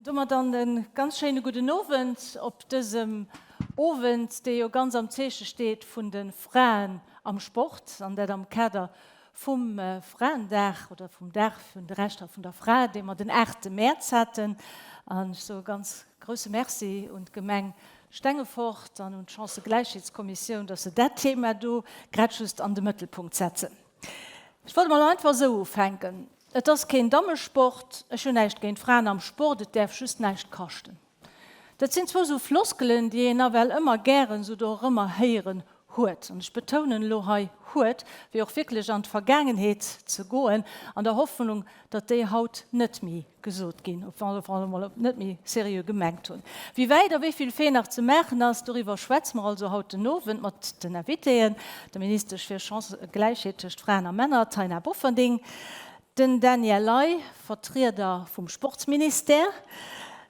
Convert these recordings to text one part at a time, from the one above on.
Domat dann e ganz schéine gudden Owend op dësem Owend, dee jo ganz am Zeeche steet vun de Fraen am Sport, an dat am Kader vum Fraendag oder vum Dag vun de Rechter vun der Fra, dee mer den 8 Mäerz haten. An ech soe ganz grousse Merci un d'Gemeng Stengefort an un d'Chancëgläichheetskommissioun, dass se dat Thema do grad just an de Mëttelpunkt setzen. Ech wollt emol einfach esou ufänken, Et ass keen Dammesport, ech hunn näischt géint Fraen am Sport, et däerf just näischt kaschten. Dat sinn zwou esou Floskelen, déi een nawell ëmmer gären esou dorëmmer héieren huet, an ech betounen elo hei huet, fir och wierklech an d'Vergaangenheet ze goen, an der Hoffnung, datt déi haut net méi gesot ginn, op alle Fall emol net méi seriö gemengt hunn. Wéi wäit a wéi vill Fee nach ze maachen ass, doriwwer schwätze mer also haut den Owend mat den Invitéen, der Ministesch fir Chancëgläichheet tëscht Fraen a Männer, Taina Bofferding, den Daniel Ley, Vertrieder vum Sportsministère,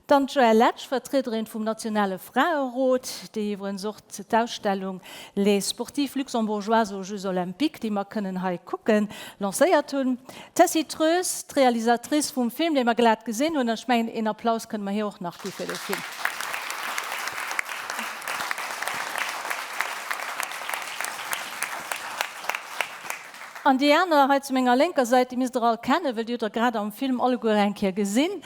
dann d'Joëlle Letsch, Vertriederin vum nationale Fraerot, déi iwwerens och d'Ausstellung Les sportives luxembourgeoises aux Jeux olympiques, déi mer kënnen hei kucken, lancéiert hunn. D'Tessy Troes, d'Realisatrice vum Film, dee mer glat gesinn hunn, an ech mengen, een Applaus kënne mer hir och nach gi fir dee Film. An déi aner hei zu menger lénker Säit, déi misst Der all kennen, well déi hutt Der grad am Film alleguer eng Kéier gesinn,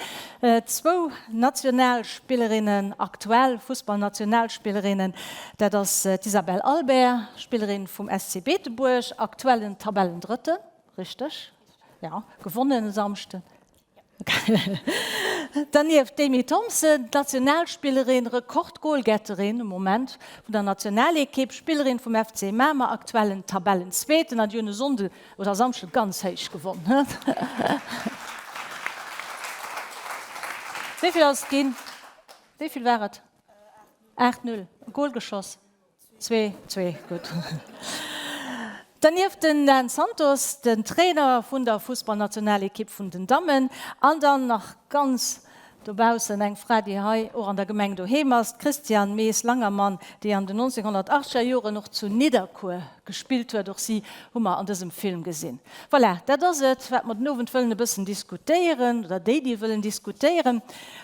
zwou Nationalspillerinnen, aktuell Fussballnationalspillerinnen, dat ass d'Isabelle Albert, Spillerin vum SC Beetebuerg, aktuellen Tabellendrëtten. Richteg, jo, gewonnen e Samschden. Dernieft d'Amy Thompson, d'Nationalspillerin, Rekordgoalgetterin um Moment vun der Nationalekipp, Spillerin vum FC Mamer, aktuellen Tabellenzweeten an déi hunn e Sonnde oder Samschde ganz héich gewonnen. Wéi vill ass et ginn? Wéi vill war et? 8, 0. E Goal geschoss. Zwee, zwee, gutt. Dernieft den Dan Santos, den Trainer vun der Fussballnationalekipp vun den Dammen. An dann nach ganz dobaussen eng Fra, déi hei och an der Gemeng doheem ass, d'Christiane Mees-Langermann, déi an den 1980er Joren och zu Nidderkuer gespillt huet. Och si hu mer an dësem Film gesinn. Voilà, dat ass et, wat mer den Owend wëllen e bëssen diskutéieren, oder déi, déi wëllen diskutéieren.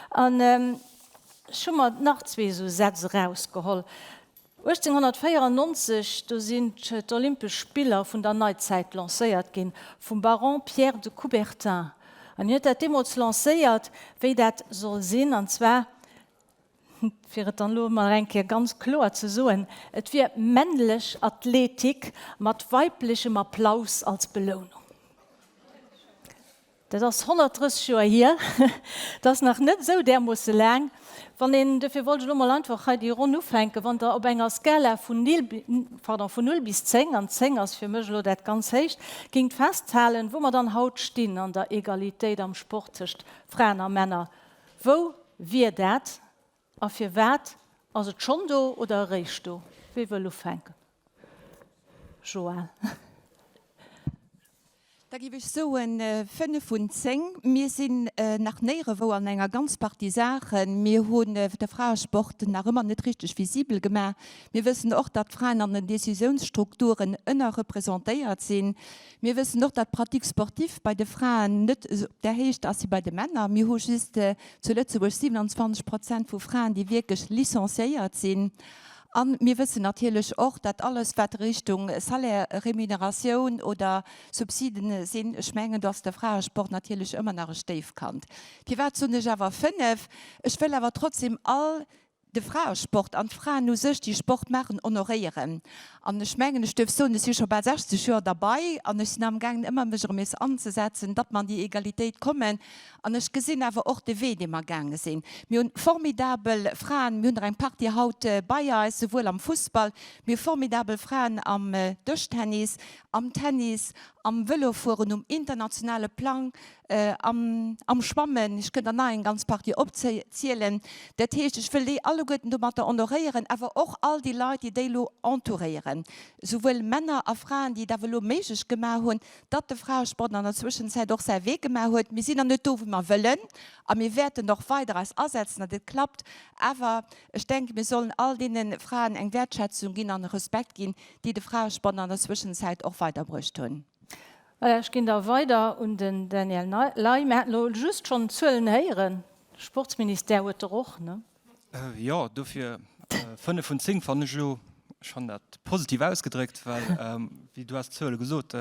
An Ech hu mer nach zwee esou Sätz erausgeholl. 1894, do sinn d'Olympesch Spiller vun der Neizäit lancéiert ginn, vum Baron Pierre de Coubertin. An hien huet dat deemools lancéiert, wéi dat soll sinn, an zwar, fir et dann elo emol eng Kéier ganz kloer ze soen, et wier männlech Athletik mat weiblechem Applaus als Belounung. Dat ass 130 Joer hier, dat ass nach net esou därmoosse laang. Wann een, dofir wollt ech elo mol einfach hei déi Ronn ufänken, wann Der op enger Skala vun nil, pardon, vun null bis zéng, an zéng ass fir mech elo dat ganz Héicht, géingt festhalen, wou mer dann haut stinn an der Egalitéit am Sport tëscht Fraen a Männer, wou wier dat a firwat ass et schonn do oder eréischt do? Wie wëll ufänken? Joël. Da géif ech soen, 5 vun 10. Mir sinn nach néierewou an enger ganz Partie Saachen. Mir hunn de Fraesport nach ëmmer net richteg visibel gemaach. Mir wëssen och, datt d'Fraen an den Décisiounsstrukturen ënnerrepresentéiert sinn. Mir wëssen och, datt d'Pratique sportive bei de Fraen net op där Héicht ass wéi bei de Männer. Mir hu just zu Lëtzebuerg 27 Prozent vu Fraen, déi wierklech licenciéiert sinn. A mir wëssen natierlech och, datt alles, wat Richtung Salaire, Remuneratioun oder Subsiden sinn, ech mengen, do ass de Fraesport natierlech ëmmer nach e Stéifkand. Firwat soen ech awer 5? Ech wëll awer trotzdem all de Fraesport an d'Fraen u sech, déi Sport maachen, honoréieren. An ech mengen, ech duerf soen, ech si scho bal 60 Joer derbei an ech sinn amgaangen ëmmer mech erëm nees anzesetzen, datt mer an déi Egalitéit kommen. An ech gesinn awer och de Wee, dee mer gaange sinn. Mir hunn formidabel Fraen, mir hunn der eng Partie haut bei eis, souwuel am Fussball, mir hu formidabel Fraen am Dëschtennis, am Tennis, am Vëlofueren um internationale Plang, am Schwammen, ech kënnt der nach eng ganz Partie opzielen. Dat heescht, ech wëll déi alleguerten domatter honoréieren, awer och all déi Leit, déi déi elo entouréieren, souwuel Männer a Fraen, déi et awer elo méiglech gemaach hunn, datt de Fraesport an der Zwëschenzäit och säi Wee gemaach huet. Mir sinn nach net do, wou mer wëllen, a mir wäerten och weider eis asetzen, datt et klappt. Awer ech denken, mir sollen all deene Fraen eng Wäertschätzung ginn an e Respekt ginn, déi de Fraesport an der Zwëschenzäit och weiderbruecht hunn. Voilà, ech ginn da weider un den Daniel Ley. Mir haten elo just schonn d'Zuelen héieren. Sportsministère huet der och, ne? Jo, dofir 5 vun 10 fannen ech elo, ech fannen dat positiv ausgedréckt, well wéi du has d'Zuele gesot,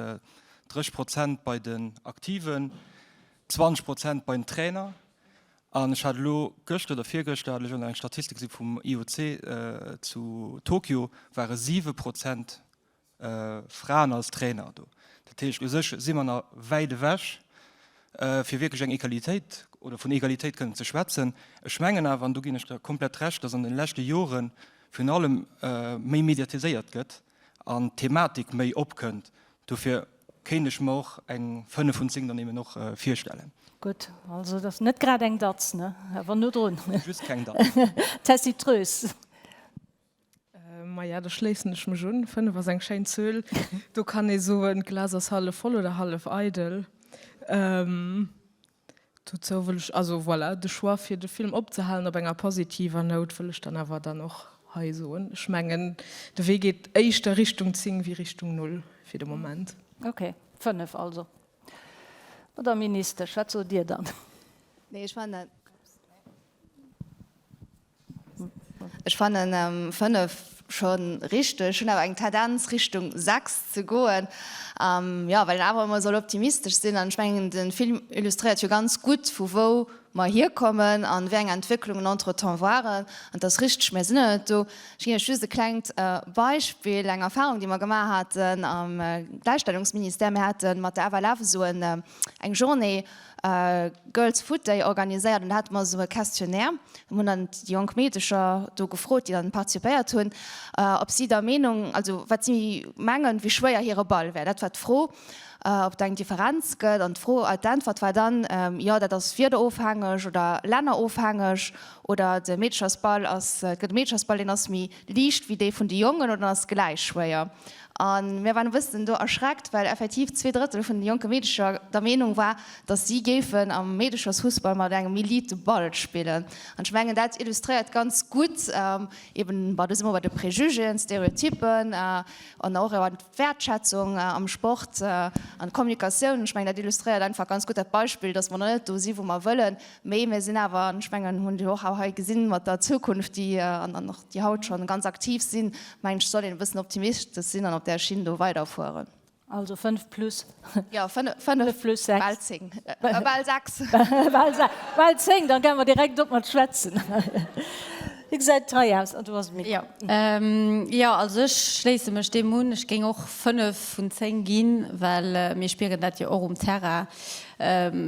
30 Prozent bei den Aktiven, 20 Prozent bei den Trainer. An ech hat elo gëschter oder virgëschter hat ech och nach eng Statistik gesi vum IOC zu Tokio ware 7 Prozent Fraen als Trainer do. Dat heescht, u sech si mer nach wäit ewech, fir wierklech eng Egalitéit oder vun Egalitéit kënnen ze schwätzen. Ech mengen awer, an do ginn ech der komplett Recht, dass an de leschte Jore virun allem méi mediatiséiert gëtt an d'Thematik méi opkënnt. Dofir kéint ech mer och eng 5 vun 10 dann eben och virstellen. Gutt, also et ass net grad eng Datz, ne? Awer no drun. Just keng Datz. Tessy Troes. Maja, do schléissen ech mech un. 5 ass eng schéin Zuel. Do kann ee soen, d'Glas ass hallef voll oder hallef eidel. Dozou wëll ech, also voilà, de Choix fir de Film opzehalen op enger positiver Nout wëll ech dann awer dann och hei soen. Ech mengen, de Wee geet éischter Richtung 10 wéi Richtung Null fir de Moment. Ok, 5 also. Madame Ministesch, wat sot Dir dann? Nee, ech fannen, Ech fannen 5 schon richteg. Ech hunn awer eng Tendenz Richtung 6 ze goen, jo well een awer ëmmer soll optimistesch sinn an ech mengen den Film illustréiert jo ganz gutt vu wou mer hierkommen an wéi eng Entwécklungen entretemps waren an et ass richteg, mär sinn nach net do. Ech ginn iech just e klengt Beispill, eng Erfahrung déi mer gemaach haten am Gläichstellungsministère. Mir hate mat der FLF esou eng Journée Girls Foot Day organiséiert an do hate mer esou e Questionnaire. Mir hunn dann déi jonk Meedecher do gefrot, déi dann participéiert hunn, ob si der Meenung, also wat si mengen, wéi schwéier hire Ball wär. Dat war d'Fro, ob et eng Differenz gëtt. An d'Fro, d'Äntwert war dann, jo, dat ass wiederofhängeg oder lännerofhängeg oder de Meedechersball ass, et gëtt e Meedechersball, deen ass méi liicht wéi dee vun de Jongen oder en ass gläich schwéier. A mir waren e bëssen do erschreckt, well effektiv 2/3 vun de jonke Meedecher der Meenung war, dass si géifen am Meedechersfussball mat engem méi liite Ball spillen. An ech mengen, dat illustréiert ganz gutt eben, bon, do si mer bei de Préjugéen, Stereotypen an och iwwer d'Wäertschätzung am Sport an d'Kommunikatioun. Ech mengen, dat illustréiert einfach ganz gutt dat Beispill, dass mer nach net do si wou mer wëllen, Mee mir sinn awer, an ech mengen, hunn jo och hei gesinn, mat der Zukunft, déi an och déi haut schonn ganz aktiv sinn, mengen ech, soll een e bëssen optimistes sinn an op där Schinn do weiderfueren. Also 5 plus. Jo, 5 plus 6. Bal 10. Bal 6. Bal 10, da ginn mer direkt op mat schwätzen. Wéi gesäit et hei aus? Ah, do ass de Mikro. Jo, also ech schléisse mech deem un. Ech géing och 5 vun 10 ginn, well mir spieren dat jo och um Terrain.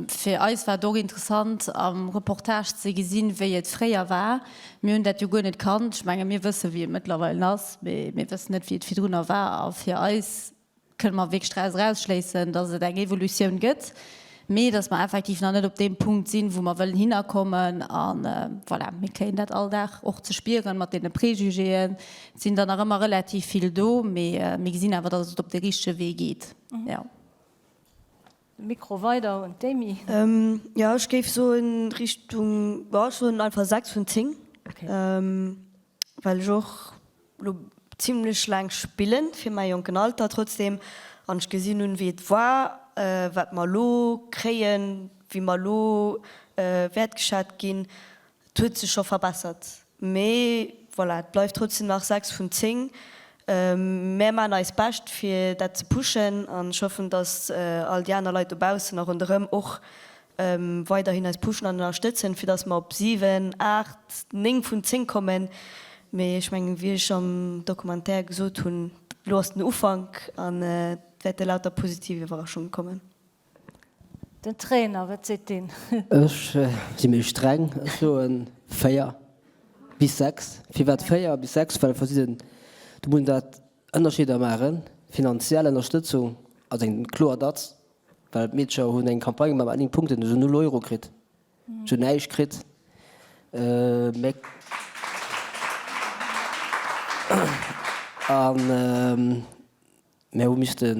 Fir eis war et och interessant am Reportage ze gesinn, wéi et fréier war. Mir hunn dat jo guer net kannt. Ech menge mir wësse wéi et mëttlerweil ass, mee mir wëssen net wéi et virdrunner war. A fir eis kënne mer wierklech draus erausschléissen, datt et eng Evolutioun gëtt, mee datt mer effektiv nach net op deem Punkt sinn, wou mer wëllen hinnerkommen. A voilà, mir kréien dat all Dag och ze spieren mat deene Préjugéen. Et sinn der nach ëmmer relativ vill do, mee mir gesinn awer, datt et op de richtege Wee geet. Jo. De Mikro weider un d'Amy. Jo, ech géif soen Richtung, jo ech soen einfach 6 vun 10, well ech och lo zimlech laang spillen fir mäi jonken Alter trotzdem an ech gesinn hunn wéi et war, wat mer elo kréien, wéi mer elo wäertgeschat ginn. Et huet sech scho verbessert, mee voilà, et bleift trotzdem nach 6 vun 10. Mär maachen eist Bescht fir dat ze pushen an ech hoffen, dass all déi aner Leit dobaussen a ronderëm och weiderhin eis pushen an ënnerstëtzen, fir dass mer op 7, 8, 9 vun 10 kommen. Mee ech mengen, wéi ech am Documentaire gesot hunn, elo ass den Ufank an et wäerte lauter positiv Iwwerraschunge kommen. Den Trainer, wat seet deen? Ech si méi streng, ech soen 4 bis 6. Firwat 4 bis 6? Well verschidden, do mussen dat Ënnerscheeder maachen. Finanziell Ënnerstëtzung ass eng kloer Datz, well d'Meedercher hunn eng Campagne gemaach mat 9 Punkten, hu se null Euro kritt, se hunn näischt kritt. Mä an Mir hu misste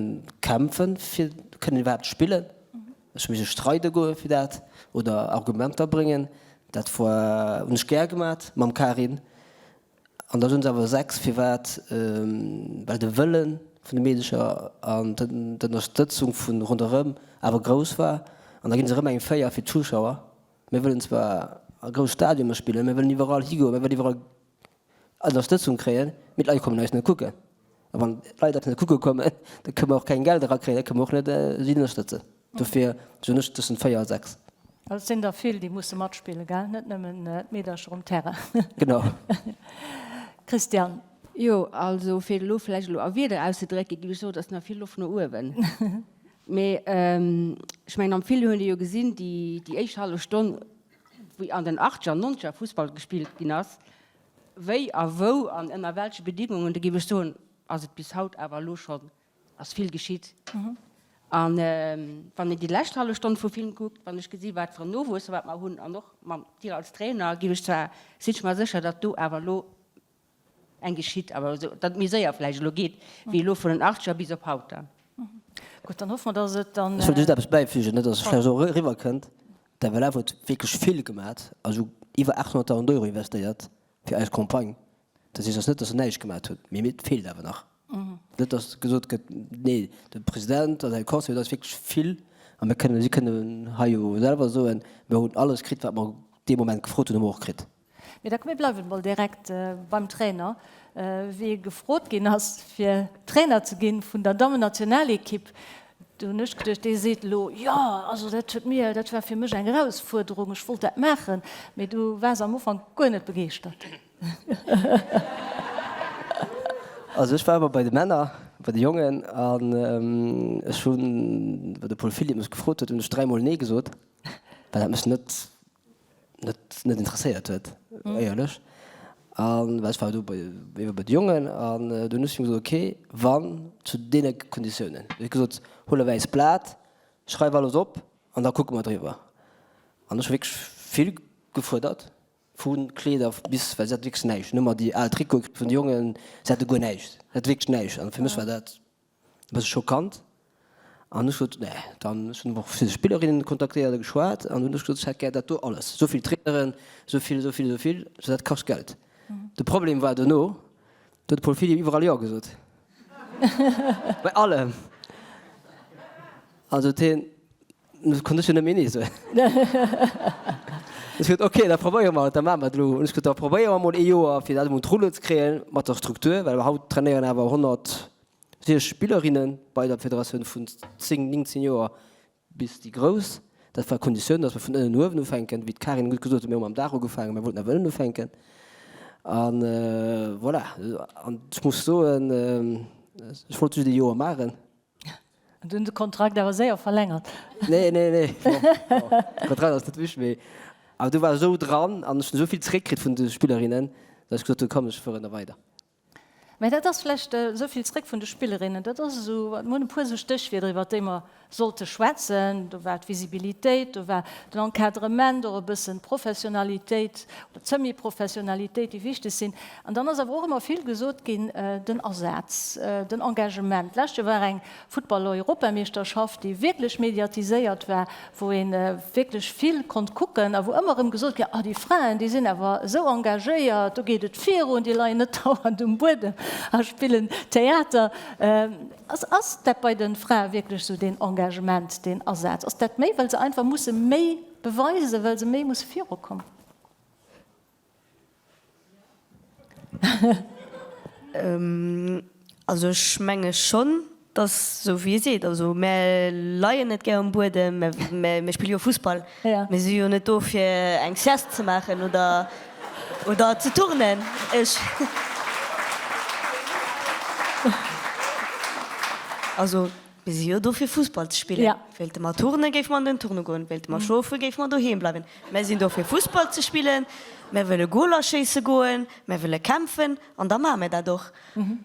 kämpfen, fir kënnen iwwerhaapt spillen. Ech hu misse streide goe fir dat oder Argumenter bréngen. Dat war, hunn ech gär gemat mam Karin. An da soen se awer 6, firwat? Well de Wëlle vun de Meedecher an d'Ënnerstëtzung vu ronderëm awer grouss war. An da ginn se erëm eng 4 fir d'Zuschauer. Mir wëllen zwar. a grouss Stadionen spillen, mir wëllen iwwerall higoen, mir wëllen iwwerall Ënnerstëtzung kréien, mee d'Leit kommen eis net kucken. A wann d'Leit eis net kucke kommen, da kënne mer och keng Gelder erakréien, da kënne mer och net si ënnerstëtzen. Dofir soen ech tëschent 4 a 6. Also et sinn der vill, déi musse matspillen, gell? Net nëmmen d'Meedercher um Terrain. Genau. Christiane. Jo, also fir et elo vläicht elo a Wierder auszedrécken, géif ech soen, et ass nach vill Loft no uewen. Mee ech mengen, am Film huet ee jo gesinn, déi éischt hallef Stonn, wéi an den Achtzeger an Nonzeger Fussball gespillt ginn ass, wéi a wou an ënner welche Bedingungen, do géif ech soen, ass et bis haut awer elo schonn, ass vill geschitt. An wann een déi lescht hallef Stonn vum Film kuckt, wann ech gesi wat fir en Nowuess wat mer hunn an och mam dir als Trainer, géif ech zwar, sinn ech mer sécher, datt do awer elo eng geschitt, awer esou, datt et méi séier vläicht elo geet, wéi elo vun den Achtzeger bis op haut dann. Gutt, dann hoffe mer, datt et dann. Ech wollt just eppes bäifügen, net datt et vläicht esou eriwwerkënnt. D'FLF huet wierklech vill gemat, also iwwer 800.000 Euro investéiert fir eis Campagne. Dat heescht, et ass net, datt se näischt gemat hunn, mee et feelt awer nach. Net datt gesot gëtt, nee, de President a säi Conseil huet eis wierklech vill, a mir kënnen, si kënnen hei jo selwer soen, mir hunn alles kritt, wat mer dee Moment gefrot hunn, hu mer och kritt. Mee da mir bleiwen mol direkt beim Trainer. Wéi e gefrot ginn ass, fir Trainer ze ginn vun der Dammennationalekipp, do hunn ech geduecht, dee seet elo, jo, also dat huet mir, dat war fir mech eng Erausfuerderung, ech wollt dat maachen. Mee du waars am Ufank guer net begeeschtert. Also ech war ëmmer bei de Männer, bei de Jongen, an ech hunn, wou de Paul Philipp mech gefrot huet, hunn ech dräimol Nee gesot, well dat mech net net net interesséiert huet, éierlech. An well ech war do bei ebe bei de Jongen an do hunn ech him gesot, ok, wann zu deene Konditiounen. Ech hu gesot, huel e wäisst Blat, schreif alles op an da kucke mer driwwer. An ech hu wierklech vill gefuerdert, vu Kleeder bis, well si hat wierklech näischt, nëmmer déi al Trikote vun de Jongen, si hate guer näischt, si hat wierklech näischt. An fir mech war dat E bësse schockant. An ech sot, nee, dann, ech hunn och verschidde Spillerinnen kontaktéiert a geschwat an hunn ech gesot, ech hätt gär dat do alles, esou vill Traineren, esou vill, esou vill, esou vill. Ech sot, dat kascht Geld. De Problem war dono, do huet de Paul Philipp iwwerall Jo gesot. Bei allem. Also huet hien, konnt ech jo net méi Nee soen. Ech gesot, ok, da probéiere mer et, da maache mer et elo. Hunn ech gesot, da probéiere mer emol ee Joer, fir dat emol un d'Rulle ze kréien mat der Struktur, well haut trainéieren awer 100, 6 Spillerinne bei der Federatioun vun 10, 19 Joer bis déi Grouss. Dat war d'Konditioun, datt mer vun ënnen no uewen ufänken. Wéi d'Karin gutt gesot huet, mir hu mam Daach ugefaangen, mir wollten awer ënnen ufänken. A voilà, an ech muss soen, ech wollt just ee Joer maachen. An du hunn de Kontrakt awer séier verlängert. Nee, nee, nee, bon, de Kontrakt ass net wichteg, mee awer du war esou dran an ech hunn esou vill zeréckkritt vun de Spillerinnen, datt ech gesot hunn, komm, ech fueren da weider. Mä dat ass vläicht esou vill zréck vun de Spillerinnen. Dat ass esou, mir hunn e puer esou Stéchwierder, iwwert déi mer sollte schwätzen. Do war d'Visibilitéit, do war den Encadrement, och e bëssen d'Professionalitéit oder d'Semi-Professionalitéit, déi wichteg sinn. An dann ass awer och ëmmer vill gesot ginn, den Asaz, den Engagement. D'lescht Joer war eng Futtball-Europameeschterschaft, déi wierklech mediatiséiert war, wou ee wierklech vill konnt kucken a wou ëmmer erëm gesot ginn, ah déi Fraen, déi sinn awer esou engagéiert, do geet et virun, déi leien net dauernd um Buedem a spillen Theater. Ass, ass dat bei de Frae wierklech esou, deen Engagement, deen Asaz? Ass dat méi, well se einfach musse méi beweisen, well se méi musse virukommen? Also ech menge schonn, dass, esou wéi e seet, also mär leien net gär um Buedem, mä mir spille jo Fussball. Mir si jo net do fir eng Sieste ze maachen oder oder ze turnen. Ech also mir si jo do fir Fussball ze spillen. Wéilte mer turnen, géife mer an den Turne goen. Wéilte mer schlofen, géife mer doheem bleiwen. Mär sinn do fir Fussball ze spillen, mär wëlle Goler schéisse goen, mär wëlle kämpfen an da maache mär dat och.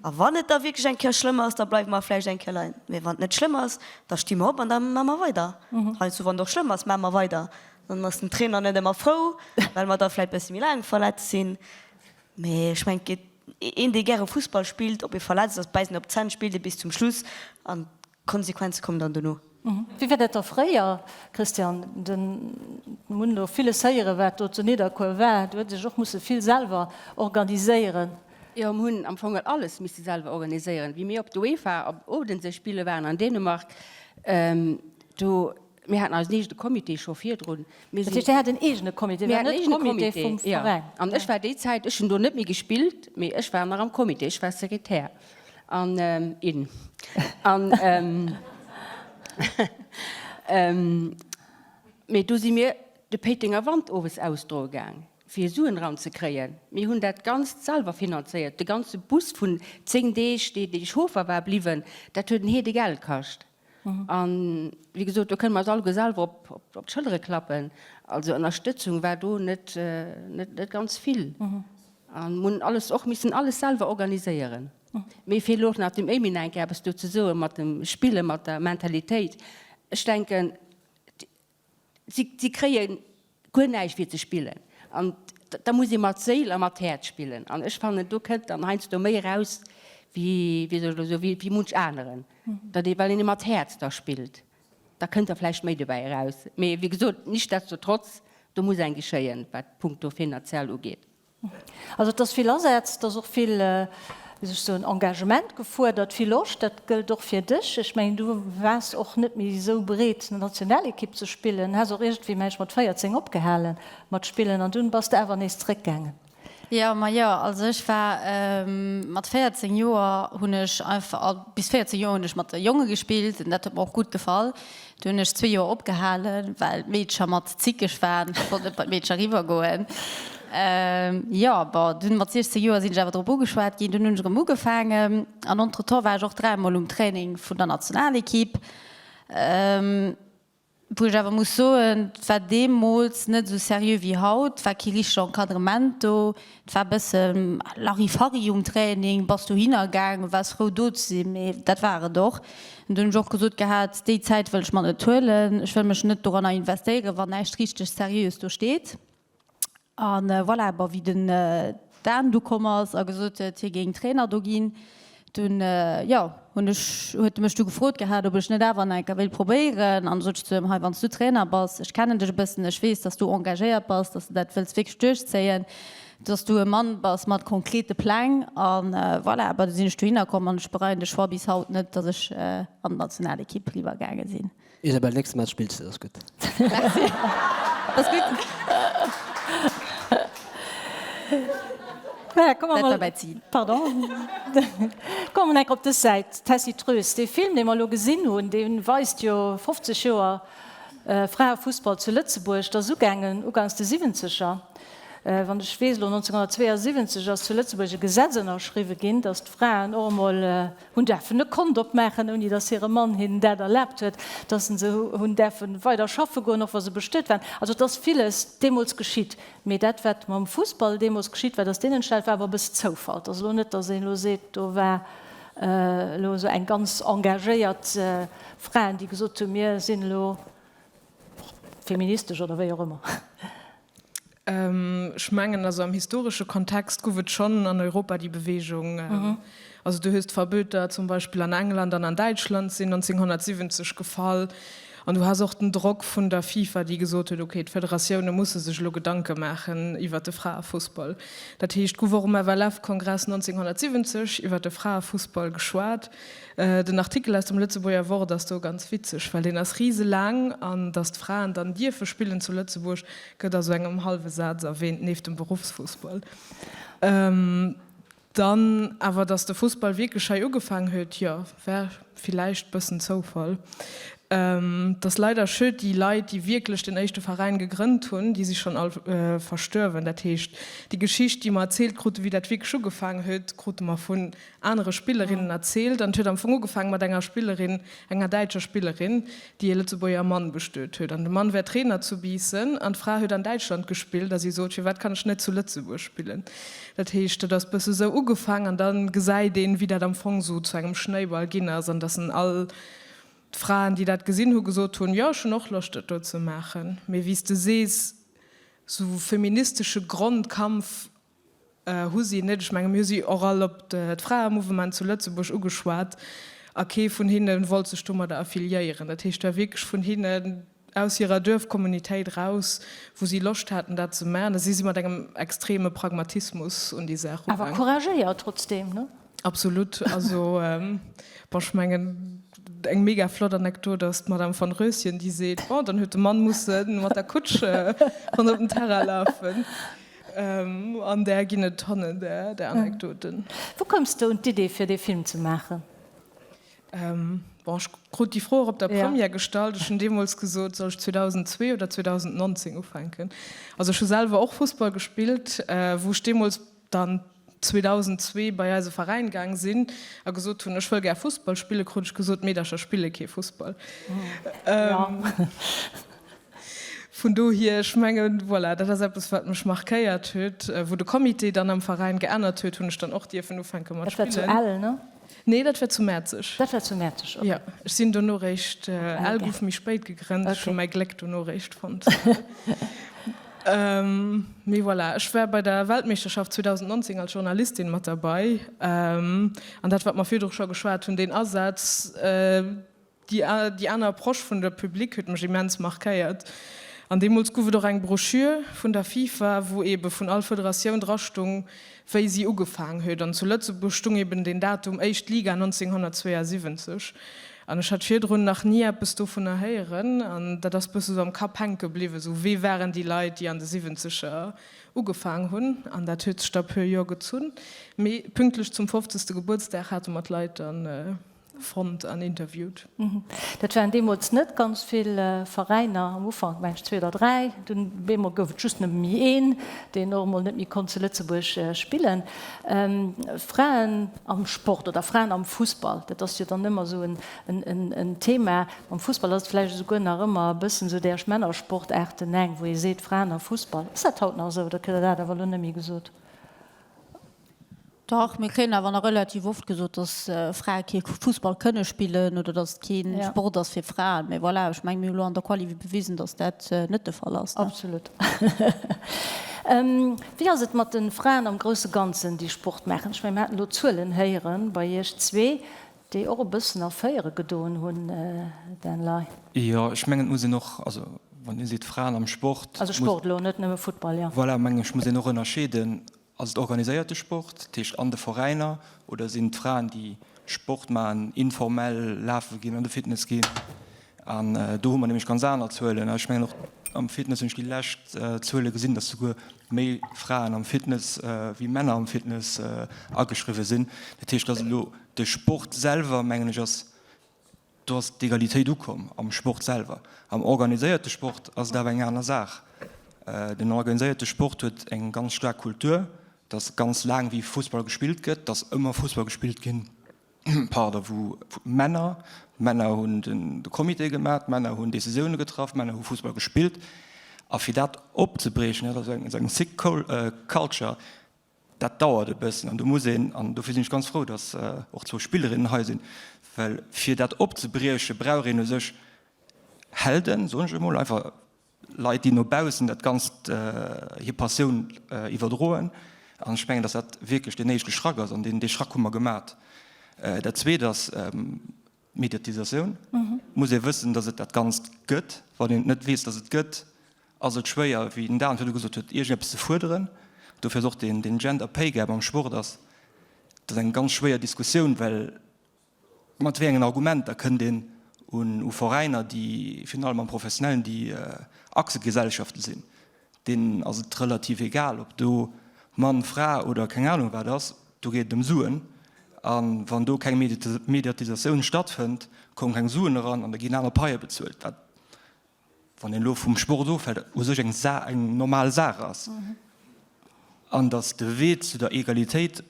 A wann et da wierklech eng Kéier schlëmm ass, da bleiwe mer vläicht eng Kéier leien. Mee wann et net schlëmm ass, da sti mer op an da maache mer weider. Heiansdo wann et och schlëmm ass, maache mer weider. Dann ass den Trainer net ëmmer frou, well mer da vläicht bësse méi laang verletzt sinn. Mee ech mengen, et geet een, dee gäre Fussball spillt, ob e verletzt ass, bäisst en op d'Zänn, spillt e bis zum Schluss an D'Konsequenze kommen dann dono. Wéi war dat da fréier, Christian? Den hunn elo villes héieren, wat do zu Nidderkuer war. Do huet sech och musse vill selwer organiséieren. Jo, mir hunn am Fong alles misse selwer organiséieren. Wéi mir op d'UEFA op Odense spille waren an Dänemark, do. Mir haten eisen eegene Comité scho virdrun. Mir Dat heescht, Dir hat en eegene Comité, war net de Comité vum Veräin? An ech war déi Zäit, ech hunn do net méi gespillt, mee ech war nach am Comité, ech war Sekretär an in. An mee do si mir de Péitenger Wand owes ausdroe gaang, fir Suen eranzekréien. Mir hunn dat Ganzt selwer finanzéiert. De ganze Bus vun 10 Deeg, dee dee Chauffer war bliwwen, dat huet en Heede Geld kascht. An, wéi gesot, do kënne mer eis alleguer selwer op d'Schëllere klappen. Also Ënnerstëtzung war do net, net ganz vill. A mir hunn alles och missen alles selwer organiséieren. Mee fir elo och nach dem Amy nach eng Kéier eppes do ze soen, mat dem Spillen, mat der Mentalitéit, ech denken, Si, si kréie guer näischt fir ze spillen. An da muss ee mat Séil a mat Häerz spillen. An ech fannen, do kënnt dann heiansdo méi eraus wéi, wéi soll ech elo soen, wéi, wéi munch aneren. Datt ee, well een mat Häerz da spillt, da kënnt da vläicht méi dobäi eraus. Mee wéi gesot, nichtsdestotrotz, do muss eng geschéien, wat punkto finanziell ugeet. Also et ass vill Asaz, et ass och vill, wéi soll ech soen, Engagement gefuerdert, vill Loscht. Dat gëllt och fir dech. Ech mengen, du waars och net méi esou bereet, Nationalekipp ze spillen, has och iergendwéi, meng ech, mat 14 opgehale mat spillen an dunn bass de awer nees zeréckgaangen. Jo, ma jo, also ech war mat 14 Joer hunn ech einfach, bis 14 Joer hunn ech mat de Jonge gespillt an dat huet mer och gutt gefall. Du hunn ech zwee Joer opgehalen, well d'Meedcher mat zickeg waren. Ech wollt net bei d'Meedcher eriwwer goen. Jo, bon, dunn mat 16 Joer sinn ech awer drop ugeschwat ginn. Dunn hunn ech erëm ugefaangen an entretemps war ech och dräimol um Training vun der Nationalequipe. Wou ech awer muss soen, et war deemools net esou seriö wéi haut, et war kee richteg Encadrement do, et war e bësse Larifari um Training, bass dohinner gaangen, waars frou do ze sinn, mee dat war et och. An du hunn ech och gesot gehat, déi Zäit wëll ech mer net huelen, ech wëll mech net doranner investéieren, wann näischt richteg Seriöes do steet. A voilà, bon, wéi den Dan du komm ass a gesot huet, hie géing Trainer do ginn, dunn, jo, hunn ech, huet e mech du gefrot gehat, ob ech net awer nach eng Kéier wéilt probéieren. An du sot ech zu him, hei, wann s du Trainer bass, ech kennen dech e bëssen, ech weess, dass du engagéiert bass, dass du dat wëlls wierklech duerchzéien, dass du e Mann bass mat konkrete Pläng. A voilà, bon, du sinn ech dohinner komm an ech bereien de Choix bis haut net, dass ech an d'Nationalekipp riwwer gaange sinn. Isabelle, nächste Match spills de, ass gutt. Merci, ass gutt. Dat war mäi Zil. Pardon. Komme mer enk op dës Säit. Tessy Troes, dee Film, dee mer elo gesinn hunn, dee weist jo 50 Joer Fraefussball zu Lëtzebuerg. Dat ass ugaangen ugangs de Siwwenzeger. Wann ech weess, elo 1972 ass zu Lëtzebuerg e Gesetz ënnerschriwwe ginn, datt d'Fraen och emol hunn däerfen e Kont opmaachen, ouni datt hire Mann hinnen dat erlaabt huet, datt se hunn däerfe weider schaffe goen, och wa se bestuet waren. Also et ass villes deemools geschitt. Mee dat, wat mam Fussball deemools geschitt war, datt deen entstanen war awer e bësse Zoufall. Et ass elo net, datt een elo seet, do war elo esou eng ganz engagéiert Fraen, déi gesot hunn, mir sinn elo feministesch oder wéi och ëmmer. Ech mengen, also am historesche Kontext guff et schonn an Europa déi Bewegung. Also du hues d'Verböter zum Beispill an England an an Däitschland sinn 1970 gefall. An du has och den Drock vun der FIFA, déi gesot huet, okay, d'Federatioune musse sech elo Gedanke maachen iwwert de Fraefussball. Dat heescht, guff och um FLF-Kongress 1970 iwwert de Fraefussball geschwat. Den Artikel aus dem Lëtzebuerger Wort ass do ganz witzeg, well deen ass riselaang an datt d'Fraen dann dierfe spillen zu Lëtzebuerg, Gëtt a sou engem hallwe Saz erwähnt, nieft dem Beruffsfussball. Dann awer, dass de Fussball wierklech hei ugefaang huet, jo, war villäicht bëssen Zoufall. Et ass leider schued, déi Leit, déi wierklech den éischte Veräin gegrënnt hunn, déi si schonn all verstuerwen. Dat heescht, déi Geschicht, déi mer erzielt kruten, wéi dat wierklech ugefaang huet, krute mer vun anere Spillerinnen erzielt. An et huet am Fong ugefaange mat enger Spillerin, enger däitscher Spillerin, déi e Lëtzebuerger Mann bestuet huet. An de Mann war Trainer zu Biissen an d'Fra huet an Däitschland gespillt a si sot, Firwat kann ech net zu Lëtzebuerg spillen? Dat heescht, dat ass bësse sou ugefaang an da gesäit een, wéi dat am Fong sou zu engem Schnéiball ginn ass an dass en all d'Fraen, déi dat gesinn hu gesot hunn, Jo, ech hunn och Loscht, dat do ze maachen. Mee wéi s de sees, sou feministesche Grondkampf Hu si net. Ech menge mir hu si och all op d'Fraemouvement zu Lëtzebuerg ugeschwat a kee vun hinne wollt sech domadder affiliéieren. Dat heescht, et war wierklech vun hinnen aus hirer Duerfkommunitéit eraus, wou si Loscht haten, dat ze maachen. A si si mat engem extreme Pragmatismus un déi Saach Awer ugaang. couragéiert trotzdeem, ne? Absolut. Also, bon, ech mengen. Eng mega flott Anekdot ass d'Madame von Röschen, déi seet, Bon, dann huet de Mann musse mat der Kutsch ronderëm den Terrain lafen. An där ginn et Tonnen där Anekdoten. Wou koums de un d'Idee fir dee Film ze maachen? Bon, ech krut déi Fro och op der Première gestallt. Ech hunn deemools gesot, soll ech 2002 oder 2019 ufänken? Also ech hu selwer och Fussball gespillt, wou ech deemools dann 2002 bei eise Veräin gaang sinn a gesot hunn, ech wëll gär Fussball spillen, krut ech gesot, Meedercher spille kee Fussball. Vun dohier, ech mengen, voilà, dat ass eppes, wat mech markéiert huet. Wou de Comité dann am Veräin geännert huet, hunn ech dann och dierfen ufänke mat spillen. Dat war zu Ell, ne? Nee, dat war zu Mäerzeg. Dat war zu Mäerzeg, ok. Jo, ech sinn dono réischt, Ell gouf méi spéit gegrënnt, ech hu mäi Gléck dono réischt fonnt. Mee voilà, ech war bei der Weltmeeschterschaft 2019 als Journalistin mat derbei an dat, wat mer virdru scho geschwat hunn, deen Asaz, Déi aner Approche vun der Public huet mech immens markéiert. An deemools gouf et och eng Broschür vun der FIFA, wou eebe vun all Federatioun drastung, wéi si ugefaang huet. An zu Lëtzebuerg stung eeben deen Datum, éischt Liga 1972. An ech hat virdrun nach ni eppes dovunner héieren. An dat ass bësse sou am Kapp hänke bliwwen, sou wee waren déi Leit, déi an de Siwwenzeger ugefaang hunn. An dat huet sech da puer Joer gezunn. Mee pünktlech zum fofzegste Gebuertsdag hate mer d'Leit dann fonnt an interviewt. Dat waren deemools net ganz vill Veräiner, am Ufank meng ech zwee oder dräi, dunn bemol gouf et just nëmme méi een, deen och emol net méi konnt zu Lëtzebuerg spillen. Fraen am Sport oder Fraen am Fussball, dat ass jo dann ëmmer esou en Thema. Am Fussball ass et vläicht esouguer nach ëmmer e bëssen esou där Männersportaarten eng, wou ee seet Fraen a Fussball. Ass dat haut nach esou oder kritt Der dat awer elo net méi gesot? Dach, mir kréien awer nach relativ oft gesot, dass Frae kee Fussball kënne spillen oder dass et kee Sport ass fir Fraen. Mee voilà, ech mengen, mir hu lo an der Quali bewisen, dass dat net de Fall ass. Absolut. Wéi ass et mat de Fraen am grousse Ganzen, déi Sport maachen? Ech mengen, mir haten elo Zuelen héiere bei Iech zwee, déi och e bëssen erféiere gedoen hunn, Dan Ley. Jo, ech mengen, et muss een och, also wann Dir seet Fraen am Sport. Also Sport elo, net nëmme Futtball, jo. Voilà, mengen ech, muss een och ënnerscheeden Ass et organiséierte Sport, dat heescht an de Veräiner, oder sinn et Fraen, déi Sport maachen, informell lafe ginn, an de Fitness ginn? An do hu mer nämlech ganz aner Zuelen. Ech mengen och am Fitness hunn ech déi lescht Zuele gesinn, datt souguer méi Fraen am Fitness wéi Männer am Fitness ageschriwwe sinn. Dat heescht, datt elo de Sport selwer, mengen ech, ass Do ass d'Egalitéit ukomm am Sport selwer. Am organiséierte Sport ass et awer eng aner Saach. Den organiséierte Sport huet eng ganz staark Kultur, dass ganz laang wéi Fussball gespillt gëtt, dass ëmmer Fussball gespillt ginn, pardon, wou Männer, Männer hunn de Comité gemaach, d'Männer hunn Decisioune getraff, d'Männer hu Fussball gespillt. A fir dat opzebriechen, dat ass eng sick culture, Dat dauert e bëssen an do muss een, an dofir sinn ech ganz frou, datt och zwou Spillerinnen hei sinn, well fir dat opzebrieche brauch een u sech Helden, soen ech emol, einfach Leit, déi no baussen dat Ganzt, hir Passioun iwwerdroen. An ech mengen, datt dat wierklech deen éischte Schrack ass an deen, dee Schrack hu mer gemat. Dat Zweet ass d'Mediatisatioun. Et muss ee wëssen, datt et dat Ganzt gëtt. Wann een et net weess, datt et gëtt, ass et schwéier, wéi den Dan virdu gesot huet, iergendeppes ze fuerderen. Dofir ass och deen Gender Pay Gap am Sport ass dat eng ganz schwéier Diskussioun, well mat wéi engen Argumenter kënnt een un u Veräiner, déi virun allem am Professionellen, déi Achsegesellschaften sinn, deenen ass et relativ egal, ob do Mann, Fra oder keng Anung wat ass, do geet et ëm Suen. A wann do keng Mediatisatioun stattfënnt, kommen keng Suen eran an da ginn aner Paie bezuelt, wat wann een elo vum Sport ofhält, u sech eng Sa eng normal Saach ass, an datt de Wee zu der Egalitéit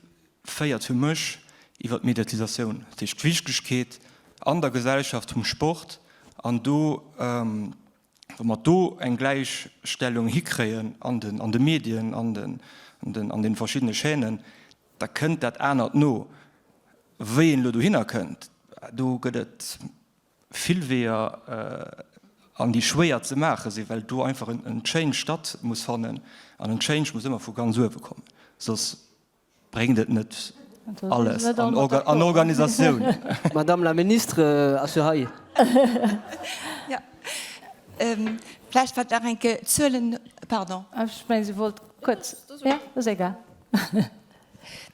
féiert fir mech iwwer d'Mediatisatioun, dat heescht d'Wichtegkeet an der Gesellschaft vum Sport, an do, wa mer do eng Gläichstellung hikréien an den an de Medien, an den an den an den verschiddene Chaînen, da kënnt dat anert no. Wéi een elo dohinner kënnt, do gëtt et vill Weeër an déi schwéier ze maache sinn, well do einfach en Change statt muss fannen an en Change muss ëmmer vu ganz uewe kommen, soss bréngt et net alles an Organisatioun. Madame la Ministre ass jo hei. Jo, vläicht wat nach eng Kéier Zuelen, pardon. Ech mengen, si wollt kuerz, jo, ass egal.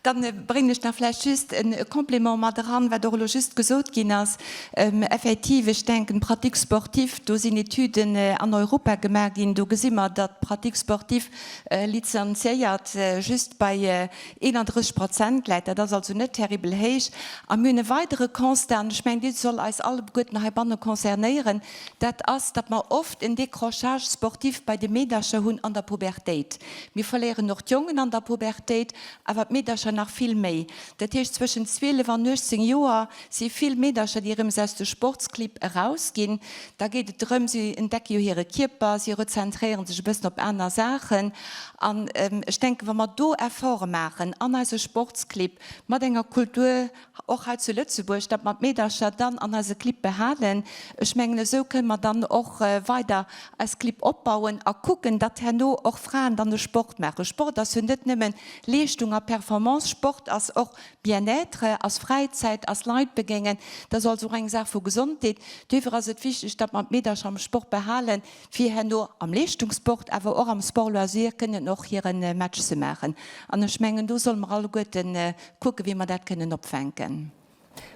Dann bréngen ech nach vläicht just e Complément mat eran, wat och elo just gesot ginn ass. Effektiv, ech denken, d'Pratique sportive, do sinn Etüden an Europa gemaach ginn, do gesi mer, datt d'Pratique sportive lizenziéiert just bei 31 Prozent läit. Dat ass also net terribel héich. A mir hunn e weidere Constat, an ech mengen, dee soll eis alleguerten heibanne concernéieren, dat ass, datt mer oft en Décrochage sportif bei de Meedercher hunn an der Pubertéit. Mir verléieren och d'Jongen an der Pubertéit, awer d'Meedercher nach vill méi. Dat heescht, zwëschen 12 an 18 Joer si vill Meedercher, déi erëms aus de Sportsclibb erausginn. Da geet et drëm, si entdecke jo hire Kierper, si rezentréiere sech e bëssen op aner Saachen. An ech denken, wa mer do Efforte maachen an eise Sportsclibb mat enger Kultur, och hei zu Lëtzebuerg, datt mer d'Meedercher dann an eise Clibb behalen. Ech mengen, esou kënne mer dann och weider eis Clibb opbauen a kucken, datt herno och Fraen dann de Sport maachen. Sport ass jo net nëmmen Leeschtung a Performance, Sport ass och Bien-être, ass Fräizäit, ass Leit begéngen. Dat ass also och eng Saach vu Gesondheet. Duerfir ass et wichteg, datt mer d'Meedercher am Sport behalen, fir herno am Leeschtungssport, awer och am Sport loisir kënnen och hire Match ze maachen. An ech mengen, do solle mer alleguerten kucken, wéi mer dat kënnen opfänken.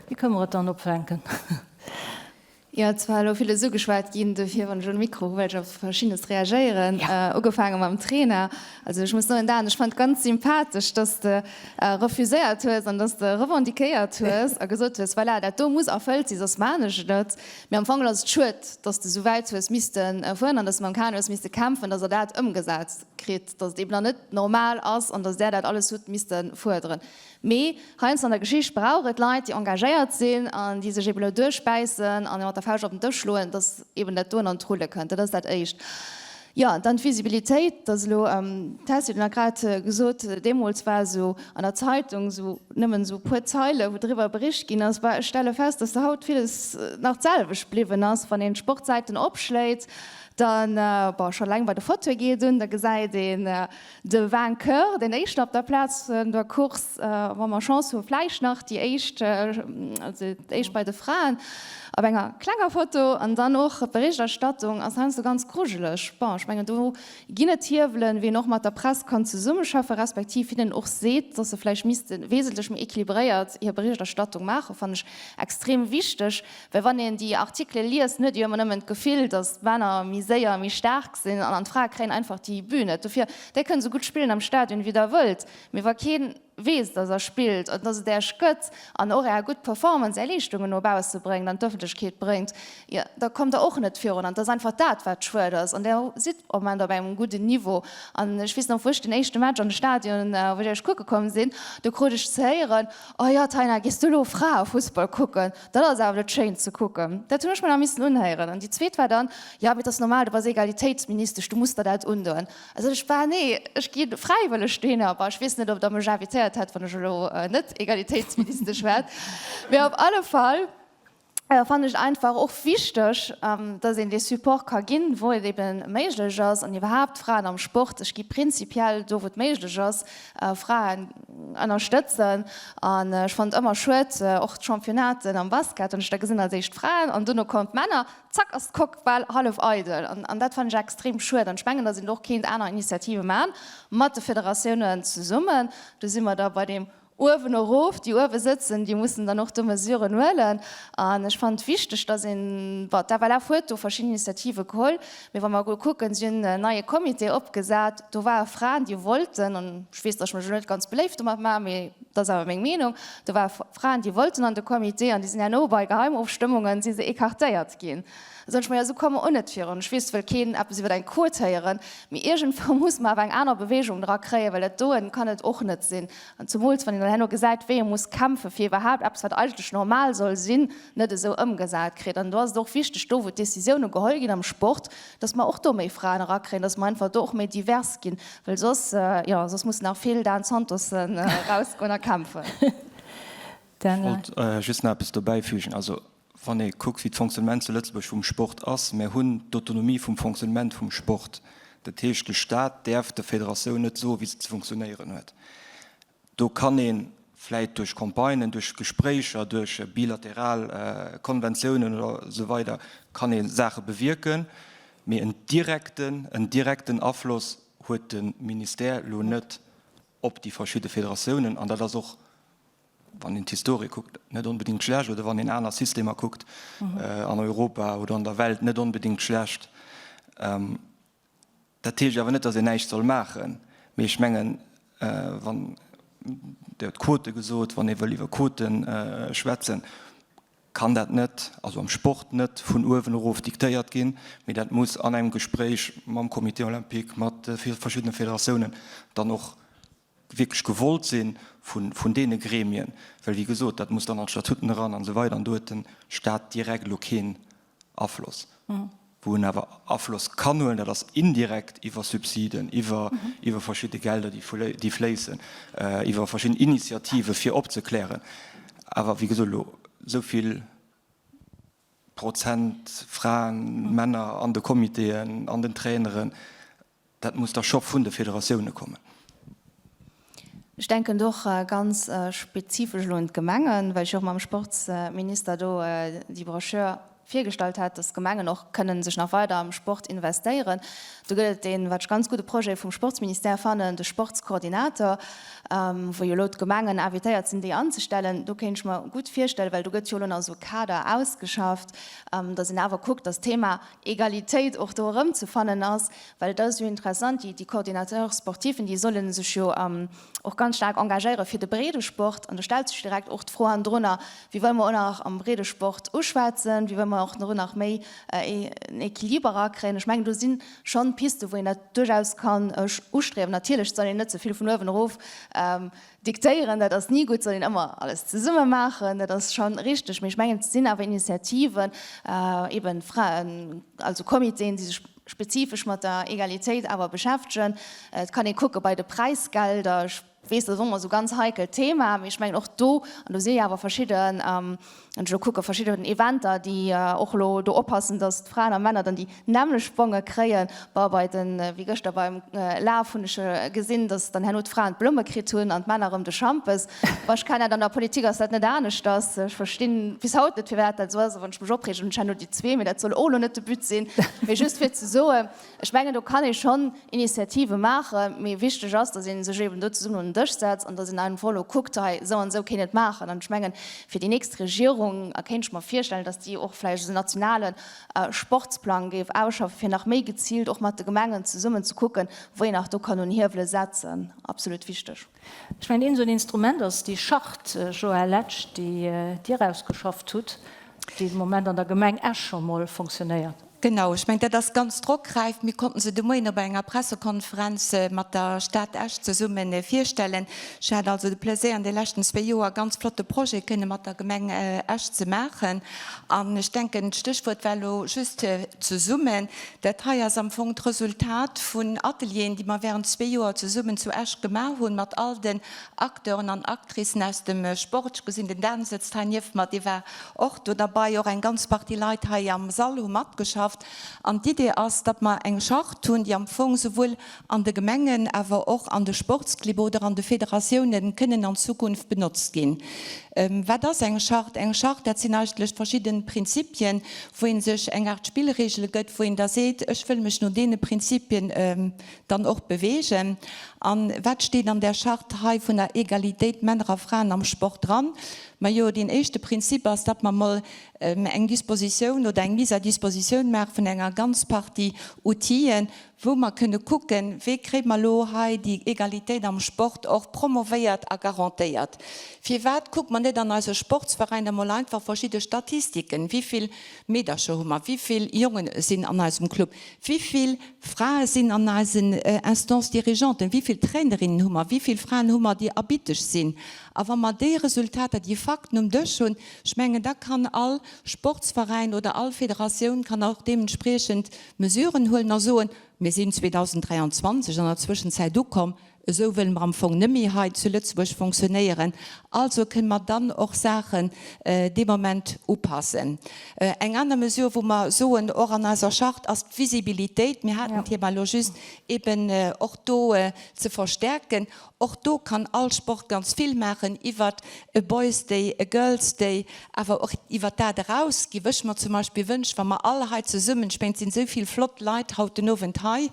Wéi kënne mer et dann opfänken? Jo, et war elo villes ugeschwat ginn, dofir, wann ech elo de Mikro hu, well ech op Verschiddenes reagéieren. Ugefaange mam Trainer. Also ech muss soen, Dan, ech fannen et ganz sympathesch, dass de refuséiert hues an dass de revendiquéiert hues a gesot hues, voilà, dat do muss erfëllt sinn, soss maan ech et net. Mee am Fong ass et schued, dass de esou wäit hues misste fueren an dass de mam Kanu hues misste kämpfen, dass der dat ëmgesat kritt, dass et eben nach net normal ass an dass där dat alles hutt misste fuerderen. Mee heiansdo an der Geschicht brauch et Leit, déi engagéiert sinn an déi sech eben elo duerchbäissen an mat der Fauscht op den Dësch schloen, dass eben dat doen an d'Rulle kënnt. Dat ass dat Éischt. Jo, dann d'Visibilitéit, dat ass elo, d'Tessy huet nach grad gesot, deemools war esou an der Zeitung esou nëmmen esou e puer Zeile wou driwwer bericht ginn ass. Bah, ech stelle fest, dass haut villes nach d'selwecht bliwwen ass. Wann een d'Sportsäiten opschléit, dann, bon, scho eleng bei de Fotoe geet un, da gesäit een de Vainqueur, deen éischten op der Plaz vun der Course, wa mer Chance hu vläicht nach déi éischt, also d'éischt bei de Fraen op enger klenger Foto an dann och d'Berichterstattung ass heiansdo ganz grujeleg. Bon, ech mengen do ginn et Hiewelen, wéi een och mat der Press kann zesummeschaffen, respektiv hinnen och seet, dass se vläicht misste wesentlech méi équilibréiert hir Berichterstattung maachen, fannen ech extrem wichteg. Well wann een déi Artikele liest, dann huet ee jo ëmmer nëmmen d'Gefill, datt d'Männer méi séier, méi staark sinn an d'Frae kréien einfach déi Bühn net. Dofir, där kënnt esou gutt spillen am Stadion, wéi der wëllt, mee wa kee weess, datt der spillt an datt et Äech gëtt an och Är gutt Performance, Är Leeschtungen no bausse bréngt, an d'Ëffentlechkeet bréngt, jo, da kommt der och net virun. An et ass einfach dat, wat schued ass. An där sidd am Moment op engem gudden Niveau. An ech weess nach, wou ech den éischte Match an de Stadion, wou ech Iech kucke komm sinn, do krut ech ze héieren, Oh jo, Taina, gees du elo Fraefussball kucken? Dat ass awer net schéin ze kucken. Dat hunn ech mer nach missen unhéieren. An déi zweet war dann, Jo, mee et ass normal, du bass Egalitéitsministesch, du muss der dat undoen. Da sot ech, Bah, nee, ech gi fräiwëlleg dohinner. Bah, ech weess net, ob Der mech invitéiert hätt, wann ech elo net Egalitéitsministesch wär. Mee op alle Fall fannen ech et einfach och wichteg, dass een dee Support ka ginn, wou et ebe méiglech ass. An iwwerhaapt Fraen am Sport, ech gi prinzipiell do, wou et méiglech ass, Fraen ënnerstëtzen. An ech fannen et ëmmer schued, och d'Championnaten am Basket, hunn ech da gesinn, als éischt d'Fraen an duerno kommen d'Männer, zack ass d'Coque bal hallef eidel. An dat fannen ech extrem schued. An ech mengen, dass een do och kéint aner Initiative maachen, mat de Federatiounen zesummen. Do si mer da bei deem Uewen erof, déi uewe sëtzen, déi mussen dann och do Mesuren huelen. An ech fannen et wichteg, dass een, bon, d'FLF huet do verschidden Initiative geholl, mee wa mer elo kucken, si hunn en neie Comité opgesat, do ware Fraen, déi wollten, an ech weess, dass ech mech elo net ganz beléift domat maachen, mee dat ass awer meng Meenung, do ware Fraen, déi wollten an de Comité an déi sinn herno bei Geheimofstëmmungen si se écartéiert ginn. Da soen ech mer, jo, esou komme mer och net virun. Ech weess, et wëll keen eppes iwwer eng Quote héieren, mee iergendwou muss mer awer eng aner Bewegung dra kréien, well dat doen kann et och net sinn. An zumools wann een dann herno gesäit, wéi ee muss kämpfen, fir iwwerhaapt eppes, wat eigentlech normal soll sinn, net esou ëmgesat kritt. An do ass et och wichteg, do wou d'Décisioune geholl ginn am Sport, dass mer och do méi Fraen erakréien, dass mer einfach do och méi divers ginn, well soss, jo, soss mussen nach vill Dan Santossen erausgoen a kämpfen. Ech wollt just nach eppes dobäifügen. Also wann ee kuckt, wéi d'Fonctionnement zu Lëtzebuerg vum Sport ass, mär hunn d'Autonomie vum Fonctionnement vum Sport. Dat heescht, de Stat däerf der Federatioun net soen, wéi se ze funktionéieren huet. Do kann ee vläit duerch Campagnen, duerch Gespréicher, duerch bilateral Konventiounen oder esou weider kann ee Saache bewierken, mee en direkten, en direkten Afloss huet de Ministère elo net. op déi verschidde Federatiounen. An dat ass och, wann een d'Historie kuckt, net onbedéngt schlecht, oder wann een aner Systemer kuckt an Europa oder an der Welt, net onbedéngt schlecht. Dat heescht awer net, datt een näischt soll maachen. Mee ech mengen, wann, Dir hutt Quote gesot, wann ee wëll iwwer Quote schwätzen, kann dat net, also am Sport net vun uewen erof diktéiert ginn, mee dat muss an engem Gespréich mam Comité olympique, mat de verschiddene Federatiounen dann och wierklech gewollt si vun deene Gremien. Well wéi gesot, dat muss dann an d'Statuten eran an esou weider an do huet de Stat direkt elo keen Afloss. Wou en awer Afloss kann huelen, dat ass indirekt iwwer Subsiden, iwwer iwwer verschidde Gelder, déi fléissen, iwwer verschidden Initiative fir opzeklären. Awer wéi gesot, elo esou vill Prozent Fraen, Männer an de Comitéen, an den Traineren, Dat muss da scho vun de Federatioune kommen. Ech denken do och ganz spezifesch elo un d'Gemengen, well ech jo och mam Sportsminister do déi Brochure virgestallt hat, dass d'Gemengen och kënnen sech nach weider am Sport investéieren. Do gëtt et deen, wat ech ganz gudde Projet vum Sportsministère fannen, de Sportskoordinator, wou jo elo d'Gemengen invitéiert sinn, déi anzestellen. Do kéint ech mer gutt virstellen, well do gëtt jo elo nach esou e Kader ausgeschafft, dass een awer kuckt, dass d'Thema Egalitéit och do erëmzefannen ass, well et ass jo interessant, déi Coordinateurs sportifen, déi solle sech jo och ganz staark engagéiere fir de Breedesport. An do stellt sech direkt och d'Fro hannendrunner, Wéi wëlle mer och nach am Breedesport uschwätzen? Wéi wëlle mer och do nach méi en Equiliber erakréien? Ech mengen, do si schonn Pisten, wou een dat duerchaus kann ustriewen. Natierlech soll een net ze vill vun uewen erof Diktéieren, dat ass ni gutt, soll een ëmmer alles zesumme maachen, dat ass scho richteg. Mee ech mengen, et sinn awer Initiativen, eben Fraen, also Comitéen, déi sech spezifesch mat der Egalitéit awer beschäftegen. Et kann ee kucke bei de Präisgelder, ech weess, dat ass och ëmmer esou e ganz heikelt Thema, mee ech mengen och do, an do si jo awer verschidden, Wann ech elo kucke verschidden Eventer, déi och elo do oppassen, datt d'Fraen a Männer dann déi nämmlecht Bonge kréien. Bon, bei den, wéi gëschter beim Laf hunn ech gesinn, datt dann herno d'Fraen d'Blumme kritt hunn an d'Männer erëm de Schampes. Bon, ech kennen dat, an der Politik ass dat net aneschters. Ech verstinn bis haut net, firwat dat esou ass. A wann ech mech opreegen, hunn ech herno déi zwee. Mee dat soll och elo net de But sinn. Mee just fir ze soen, Ech mengen, do kann ee schonn Initiative maachen, mee wichteg ass, datt ee sech eben do zesummen un den Dësch setzt an datt een einfach elo kuckt, hei esou an esou kéint et maachen. An ech mengen, fir déi nächst Regierung kéint ech mer virstellen, datt déi och vläicht esou en nationale Sportsplang géif ausschaffen, fir nach méi geziilt och mat de Gemengen zesummen ze kucken, wou een nach do kann un Hiewele setzen. Absolut wichteg. Ech mengen, een esou en Instrument ass déi Charte, Joël Letsch, déi Dir ausgeschafft hutt, déi de Moment an der Gemeng Esch scho mol fonctionnéiert. Genau, ech mengen, dat ass ganz drockräif. Mir konnten se de Moien op enger Pressekonferenz mat der Stad Esch zesumme virstellen. Ech hat also de Pleséier, an de leschten zwéi Joer ganz flotte Projet kënne mat der Gemeng Esch ze maachen. An ech denken, d'Stéchwuert war elo just zesummen. Dat hei ass am Fong d'Resultat vun Atelieren, déi mer während zwee Joer zesummen zu Esch gemaach hunn, mat all den Acteuren an Actricen aus dem Sport. Ech gesinn, den Dan sëtzt hei nieft mer, dee war och do derbei. Och eng ganz Partie Leit hei am Sall hu matgeschafft. An d'Idee ass, datt mer eng Charte hunn, déi am Fong souwuel an de Gemengen, awer och an de Sportsclibb oder an de Federatiounen kënnen an Zukunft benotzt ginn. Wat ass eng Charte? Eng Charte, dat sinn eigentlech verschidde Prinzipien, wou ee sech eng Aart Spillregele gëtt, wou een da seet, ech wëll mech no deene Prinzipien dann och beweegen. A wat steet an där Charte hei vun der Egalitéit Männer a Fraen am Sport dran? Majo, deen éischte Prinzip ass, datt mer emol eng Dispositioun oder eng Mise à disposition maache vun enger ganz Partie Outile, wou mer kënne kucken, wéi kréie mer elo hei déi Egalitéit am Sport och promovéiert a garantéiert. Firwat kucke mer net an eise Sportsveräiner emol einfach verschidde Statistiken, Wéi vill Meedercher hu mer, wéi vill Jongen sinn an eisem Club, wéi vill Frae sinn an eisen Instances dirigeanten, wéi vill Trainerinnen hu mer, wéi vill Fraen hu mer, déi Arbittesch sinn. A wa mer déi Resultater, déi Fakten um Dësch hunn, ech mengen, da kann all Sportsveräin oder all Federatioun kann och deementspriechend Mesuren huelen a soen, Mir sinn 2023 an der Zwëschenzäit ukomm, esou wëlle mer am Fong net méi hei zu Lëtzebuerg fonctionnéieren, also kënne mer dann och Saachen dee Moment upassen. Eng aner Mesure, wou mer soen, och an eiser Charte, ass d'Visibilitéit. Mir haten d'Thema elo just, eben och do ze verstärken. Och do kann all Sport ganz vill maachen, iwwert e Boys Day, e Girls Day, awer och iwwert dat eraus giff ech mer zum Beispill wënschen, wa mer all hei zesummen, ech mengen et sinn esou vill flott Leit haut den Owend hei,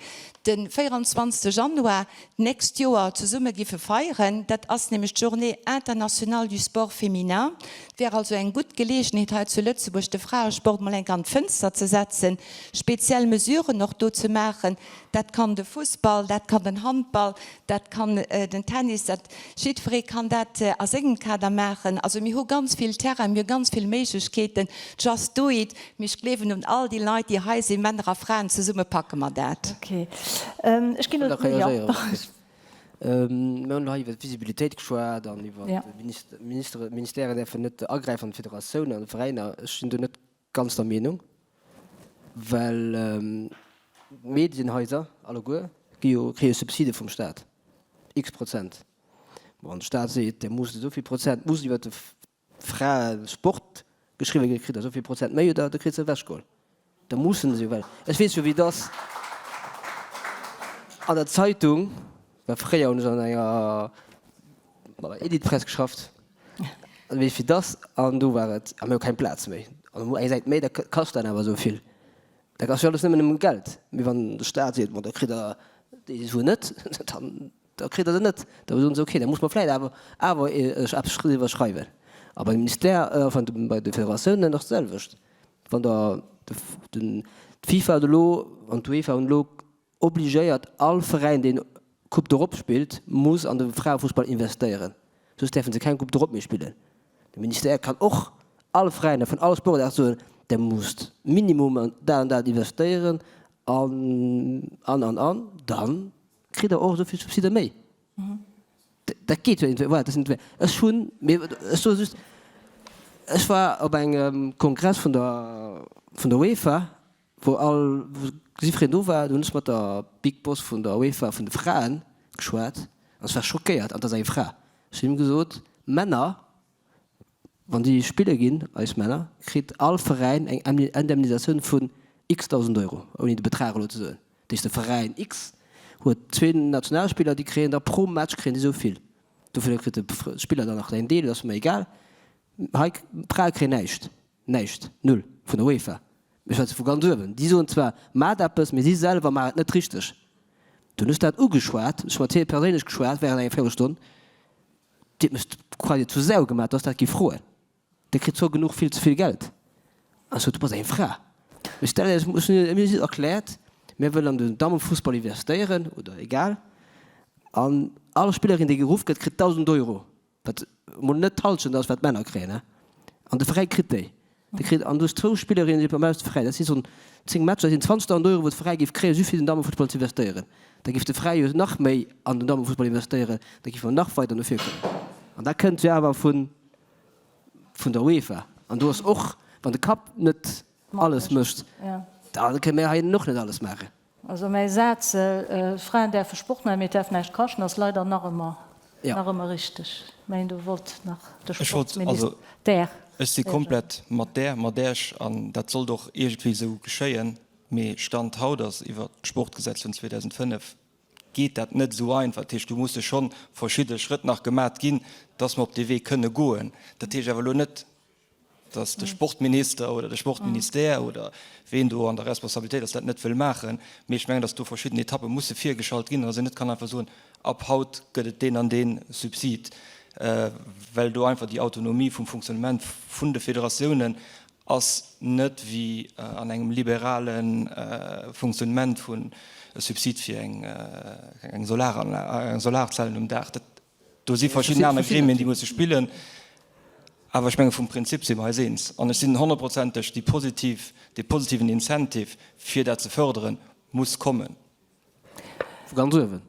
de 24 Januar d'nächst Joer. Joer zesumme giffe feieren. Dat ass nämlech d'Journée internationale du sport féminin. Et wär also eng gutt Geleegenheet hei zu Lëtzebuerg de Fraesport mol enk an d'Fënster ze setzen, speziell Mesuren och do ze maachen. Dat kann de Fussball, dat kann den Handball, dat kann den Tennis, dat, jiddweree kann dat a sengem Kader maachen. Also mir hu ganz vill Terrain, mir hu ganz vill Méiglechkeeten. Just do it! Mee ech gleewen un all déi Leit, déi hei sinn, Männer a Fraen, zesumme packe mer dat. Ok. Ech ginn elo, jo. Mir hunn hei iwwer d'Visibilitéit geschwat an iwwer d'Ministere, d'Ministèren däerfen net agräifen an d'Federatiounen an de Veräiner. Ech sinn do net ganz der Meenung, well d'Medienhaiser alleguer gi jo, kréie Subside vum Staat, x Prozent. Bon, an de Staat seet, Dir musst esou vill Prozent musst iwwer de Fraesport geschriwwe ginn, kritt der esou vill Prozent méi oder der kritt se ewechgeholl. Da mussen se jo, well ech weess jo wéi et ass an der Zeitung, well fréier hunn ech an enger mat der Editpress geschafft, an weess wéi et ass, an do war et, a mir hu keng Plaz méi, an eng Säit méi, da kascht dat awer esou vill. Dat ass jo alles nëmmen ëm Geld. Mee wann de Staat seet, bon da kritt der déi Suen net, dann da kritt der se net. Da soen se, okay, da muss mer vläicht awer awer eppes driwwer schreiwen. A bei de Ministère, enfin bei de Federatiounen ass d'selwecht. Wann der den d'FIFA huet elo an d'UEFA hunn elo obligéiert, all Veräin deen Coupe d'Europe spillt, muss an de Fraefussball investéieren, soss däerfe se keng Coupe d'Europe méi spillen. De Ministère kann och alle Veräiner vun alle Sportaarte soen, der musst minimum an dat an dat investéieren an an an an, dann kritt der och esou vill Subside méi. Dat geet jo iergendwéi, voilà, dat sinn ech hunn, mee ech soe just, ech war op engem Kongress vun der, vun der UEFA, wou all, wou jiddwereen do war, do hunn ech mat der Big Boss vun der UEFA vun de Fraen geschwat an ech war schockéiert, an dat ass eng Fra. Ech hunn him gesot, Männer, Wann déi spille ginn, eis Männer, kritt all Veräin eng Indemnisatioun vun x-Dausend Euro, ouni de Betrag elo ze soen. Dat heescht, de Veräin X huet zwee Nationalspiller, déi kréien da pro Match kréien déi esou vill. Dovunner kritt de Spiller dann nach säin Deel, dat ass mer egal. Hei, d'Frae kréien näischt, näischt, null vun der UEFA. Ech schwätze vu ganz uewen. Déi soen zwar, maacht eppes, mee si selwer maachen et net richteg. Dunn hu ech dat ugeschwat, ech hu mat hir perséinlech geschwat während enger Véierelstonn. Dir huet mech quasi zu Sau gemaach, du has dat gi froen. Dir kritt zwar genuch vill ze vill Geld. An ech sot, du bass eng Fra. Ech stellen ech hunn mir just erkläert, mir wëllen an den Dammefussball investéieren oder egal. An all Spillerin, déi geruff gëtt, kritt 1.000 Euro, wat emol net d'Hallschent ass, wat d'Männer kréien. An de Veräi kritt déi. De kritt an duerch zwou Spillerinnen déi beim aus de Veräin, dat si soen 10 Matcher, dat sinn 20.000 Euro wou de Veräi géif kréien just fir den Dammefussball ze investéieren. Da géif de Veräi jo nach méi an den Dammefussball investéieren, da géife mer nach weider no vir kommen. An dat kënnt jo awer vun vun der UEFA. An do ass och, wann de Kapp net alles mécht, da kënne mir hei och net alles maachen. Also mäi Saz, Fraen däerfe Sport maachen, mee et däerf näischt kaschten, ass leider nach ëmmer, nach ëmmer richteg. Mä do wollt nach de Sportsministère. Ech si komplett mat där, mat Äech, an dat sollt och iergendwéi esou geschéien. Mee Stand haut ass, iwwert d'Sportgesetz vun 2005 geet dat net esou einfach. Dat heescht, do musse scho verschidde Schrëtt nach gemat ginn, dass mer op dee Wee kënne goen. Dat heescht awer elo net, dass de Sportminister oder de Sportministère oder ween do an der Responsabilitéit ass, dat net wëll maachen. Mee ech mengen, dass do verschidden Etappe musse virgeschalt ginn an dass een net kann einfach soen, ab haut gëtt et deen an dee Subsid, well do einfach déi Autonomie vum Fonctionnement vun de Federatiounen ass net wéi an engem liberale Fonctionnement vun e Subsid fir eng Solarzellen um Daach. Do si verschidden aner Gremien, déi musse spillen. Awer ech menge vum Prinzip si mer eis eens. An ech sinn honnertprozenteg, déi positiv, dee positiven Incentive, fir dat ze förderen, muss kommen. Vu ganz uewen.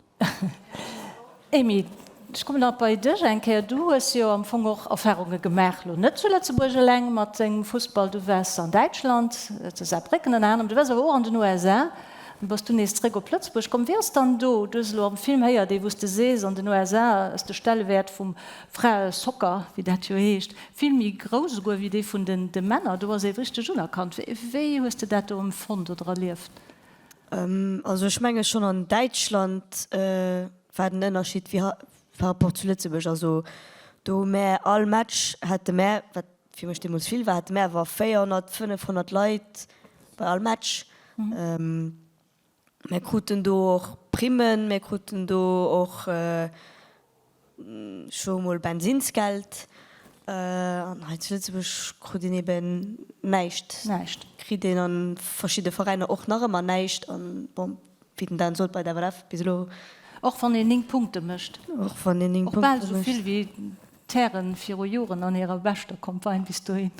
Amy, ech kommen nach bei dech eng Kéier. Du hues jo am Fong och Erfarunge gemaach, elo net zu Lëtzebuerg eleng mat dengem Fussball. Du waars an Däitschland, zu Saarbrécken ënner anerem, du waars awer och an den USA. Du bass dunn nees zréck op Lëtzebuerg komm. Wéi ass dann do, du hues elo am Film héiert ee wou s de sees, an den USA ass de Stellewäert vum Fraesoccer, wéi dat jo heescht, vill méi grouss esouguer wéi dee vun den de Männer. Do ass ee richteg unerkannt. Wéi hues de dat do empfonnt oder erlieft? Also ech menge schonn an Däitschland war den Ënnerscheed wéi par rapport zu Lëtzebuerg. Also do hu mär all Match hate mär, wat fir mech deemools vill war, hate mär awer 400, 500 Leit bei all Match. Mär kruten do och Primmen, mär kruten do och scho mol Bensinsgeld. An hei zu Lëtzebuerg krut een eben näischt. Näischt. Kritt een a verschidde Veräiner och nach ëmmer näischt. An bon, wéi den Dan sot, bei der FLF bis elo. Och wann een 9 Punkte mécht. Och wann een 9 Punkte mécht. Och bal esou vill wéi d'Hären viru Joren an hirer beschter Campagne bis dohin.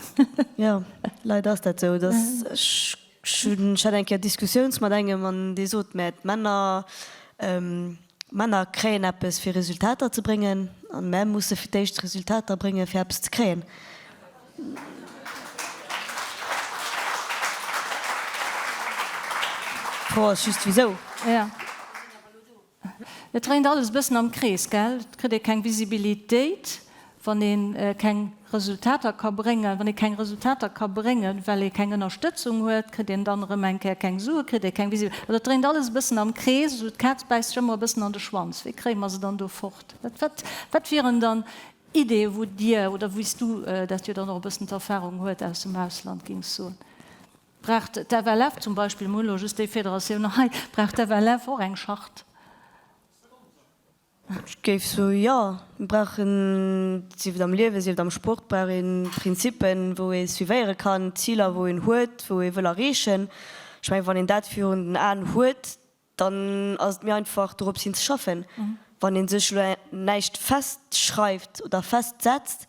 Jo, leider ass dat esou, dass ech Ech hat eng Kéier Diskussiouns mat engem an dee sot, mä d'Männer, Männer kréien eppes fir Resultater ze bréngen an mär musse fir d'éischt Resultater bréngen fir eppes ze kréien. D'Fro ass just wisou. Et dréint alles e bëssen am Krees, gell? Et kritt ee keng Visibilitéit, wann ee keng Resultater ka bréngen. Wann ee keng Resultater ka bréngen, well ee keng Ënnerstëtzung huet, kritt een dann erëm eng Kéier keng Sue, kritt ee keng Visibilitéit. Also et dréint alles e bëssen am Krees, esou d'Kaz bäisst sech ëmmer e bëssen an de Schwanz. Wéi kréie mer se dann do fort? Wat, wat, wat wieren dann Ideeë wou Dir oder wou s du, dat jo dann och e bëssen d'Erfahrung huet aus dem Ausland, géings soen? Brauch d'FLF zum Beispill, mir hunn elo just déi Federatioun hei, brauch d'FLF och eng Charte? Ech géif soe jo. Mir brauchen, sief et am Liewen, sief et am Sport, brauch ee Prinzippen, wou ee suivéiere kann, Ziler, wou een huet, wou ee wëll erreechen. Ech mengen, wann een dat virun den Aen huet, dann ass et méi einfach, dorops hin ze schaffen. Wann ee sech elo näischt festschreift oder festsetzt,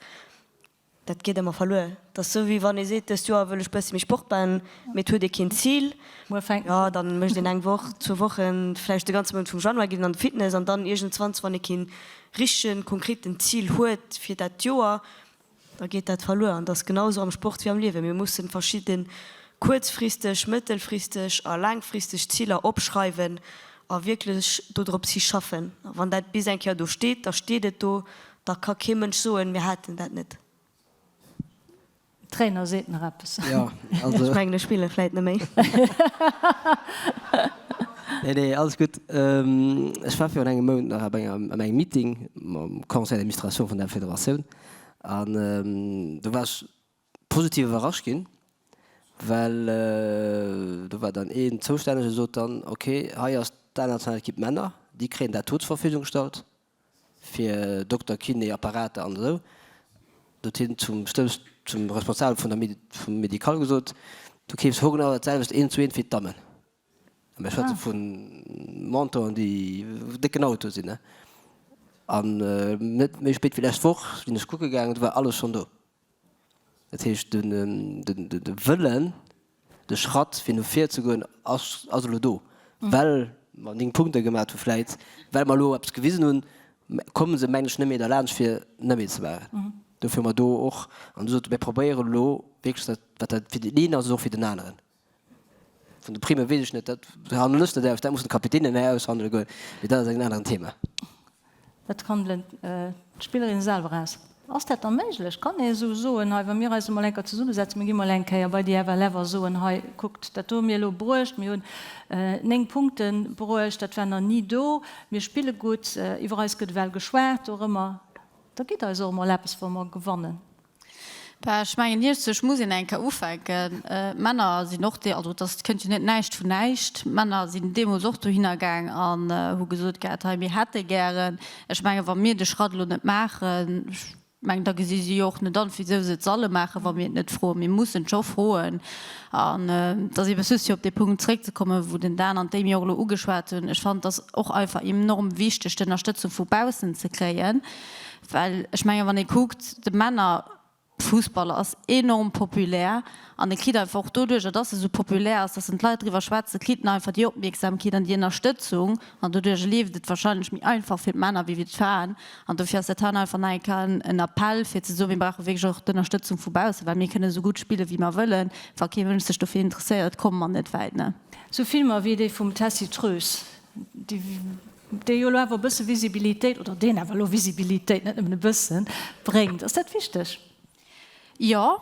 Dat geet ëmmer verluer. Et ass sou wéi wann ee seet, dëst Joer wëll ech bëssi méi Sport maachen, mee et huet ee keen Zil. Jo, dann mécht een eng Woch, zwou Wochen, vläicht de ganze Mount vum Januar geet een an de Fitness an dann iergendswanns, wann ee keen richtegen, konkreten Zil huet fir dat Joer, da geet dat verluer. An et ass genau sou am Sport wéi am Liewen. Mir mussen verschidde kuerzfristeg, mëttelfristeg a laangfristeg Ziler opschreiwen a wierklech dodrops hi schaffen. A wann dat bis eng Kéier do steet, da steet et do. Da ka kee Mënsch soen, mir haten dat net. Trainer seet nach eppes. Jo, also. Ech mengen, ech spille vläit net méi. Nee, nee, alles gutt. Ech war virun engem Mount nach op enger, an engem Meeting mam Conseil d'administration vun der Federatioun an do war ech positiv iwwerrascht ginn, well do war dann een Zoustännege sot dann, okay, hei ass d'A-Nationalekipp Männer, déi kréien dat do zur Verfügung gestallt. fir Dokter, Kiné, Apparater an esou. Do huet hien zum Stouss, zum Responsabel vun der, vum Medical gesot, du keefs ho genau dat selwecht eent zu eent wéi d'Dammen. A mir schwätze vu Montanten, déi décken Auto sinn, ne. An net méi spéit wéi lescht Woch sinn ech kucke gaangen, do war alles schonn do. Dat heescht, de Wëllen, de Schratt fir no vir ze goen, ass elo do, well mer 9 Punkte gemaat hu vläit, well mer elo eppes gewisen hunn, komme se, mengen ech, net méi derlaanscht fir net méi ze maachen. Dofir hu mer do och, an du sot, mir probéieren elo wierklech dat, wat dat fir deen een ass, ass och fir den aneren. Vun de Primme weess ech net, dat handelen ech net aus, dat mussen d'Kapitänen hei aushandele goen, mee dat ass en aneren Thema. Dat handelen d'Spillerinne selwer aus. Ass dat da méiglech? Kann ee esou soen, hei wa mir eis emol eng Kéier zesummesetzen, mir gi mol eng Kéier bei déi FLF a soen, hei kuckt, dat do hu mir elo bruecht, mir hunn 9 Punkte bruecht, dat war nach ni do, mir spille gutt, iwwer eis gëtt ewell geschwat dorëmmer, da gitt eis och emol eppes wa mer gewannen. Bah, ech mengen, iergzeg muss een eng Kéier ufänken. D'Männer sinn och dee, also et ass, et kënnt jo net näischt vun näischt. D'Männer sinn deemools och dohinner gaang an hu gesot gehat, hei mir hätte gären. Ech mengen, wa mir de Schratt elo net maachen, ech mengen, da gesi si jo och net an, wisou se et solle maachen, wa mir et net froen. Mir mussen et scho froen. An et ass eebe just, fir op dee Punkt zréckzekommen, wou den Dan an d'Amy och elo ugeschwat hunn, ech fannen, et ass och einfach enorm wichteg, d'Ënnerstëtzung vu baussen ze kréien. Well ech mengen, wann ee kuckt, de Männerfussball ass enorm populär an e kritt einfach och doduerjer, dass e sou populär ass, dass en d'Leit driwwer schwätzen, kritt en einfach déi Opmierksamkeet an déi Ënnerstëtzung an doduerjer leeft et wahrscheinlech méi einfach fir d'Männer wéi fir d'Fraen. An dofir ass dat hei einfach nach eng Kéier en Appell fir ze soen, mir brauche wierklech och d'Ënnerstëtzung vu baussen, well mir kënnen esou gutt spille wéi mer wëllen, wa kee Mënsch sech dofir interesséiert, komme mer net wäit, ne? Sou Filmer wéi dee vum Tessy Treus, déi Dee jo elo awer e bësse Visibilitéit, oder deen awer elo Visibilitéit, net nëmmen e bëssen, bréngt. Ass dat wichteg? Jo,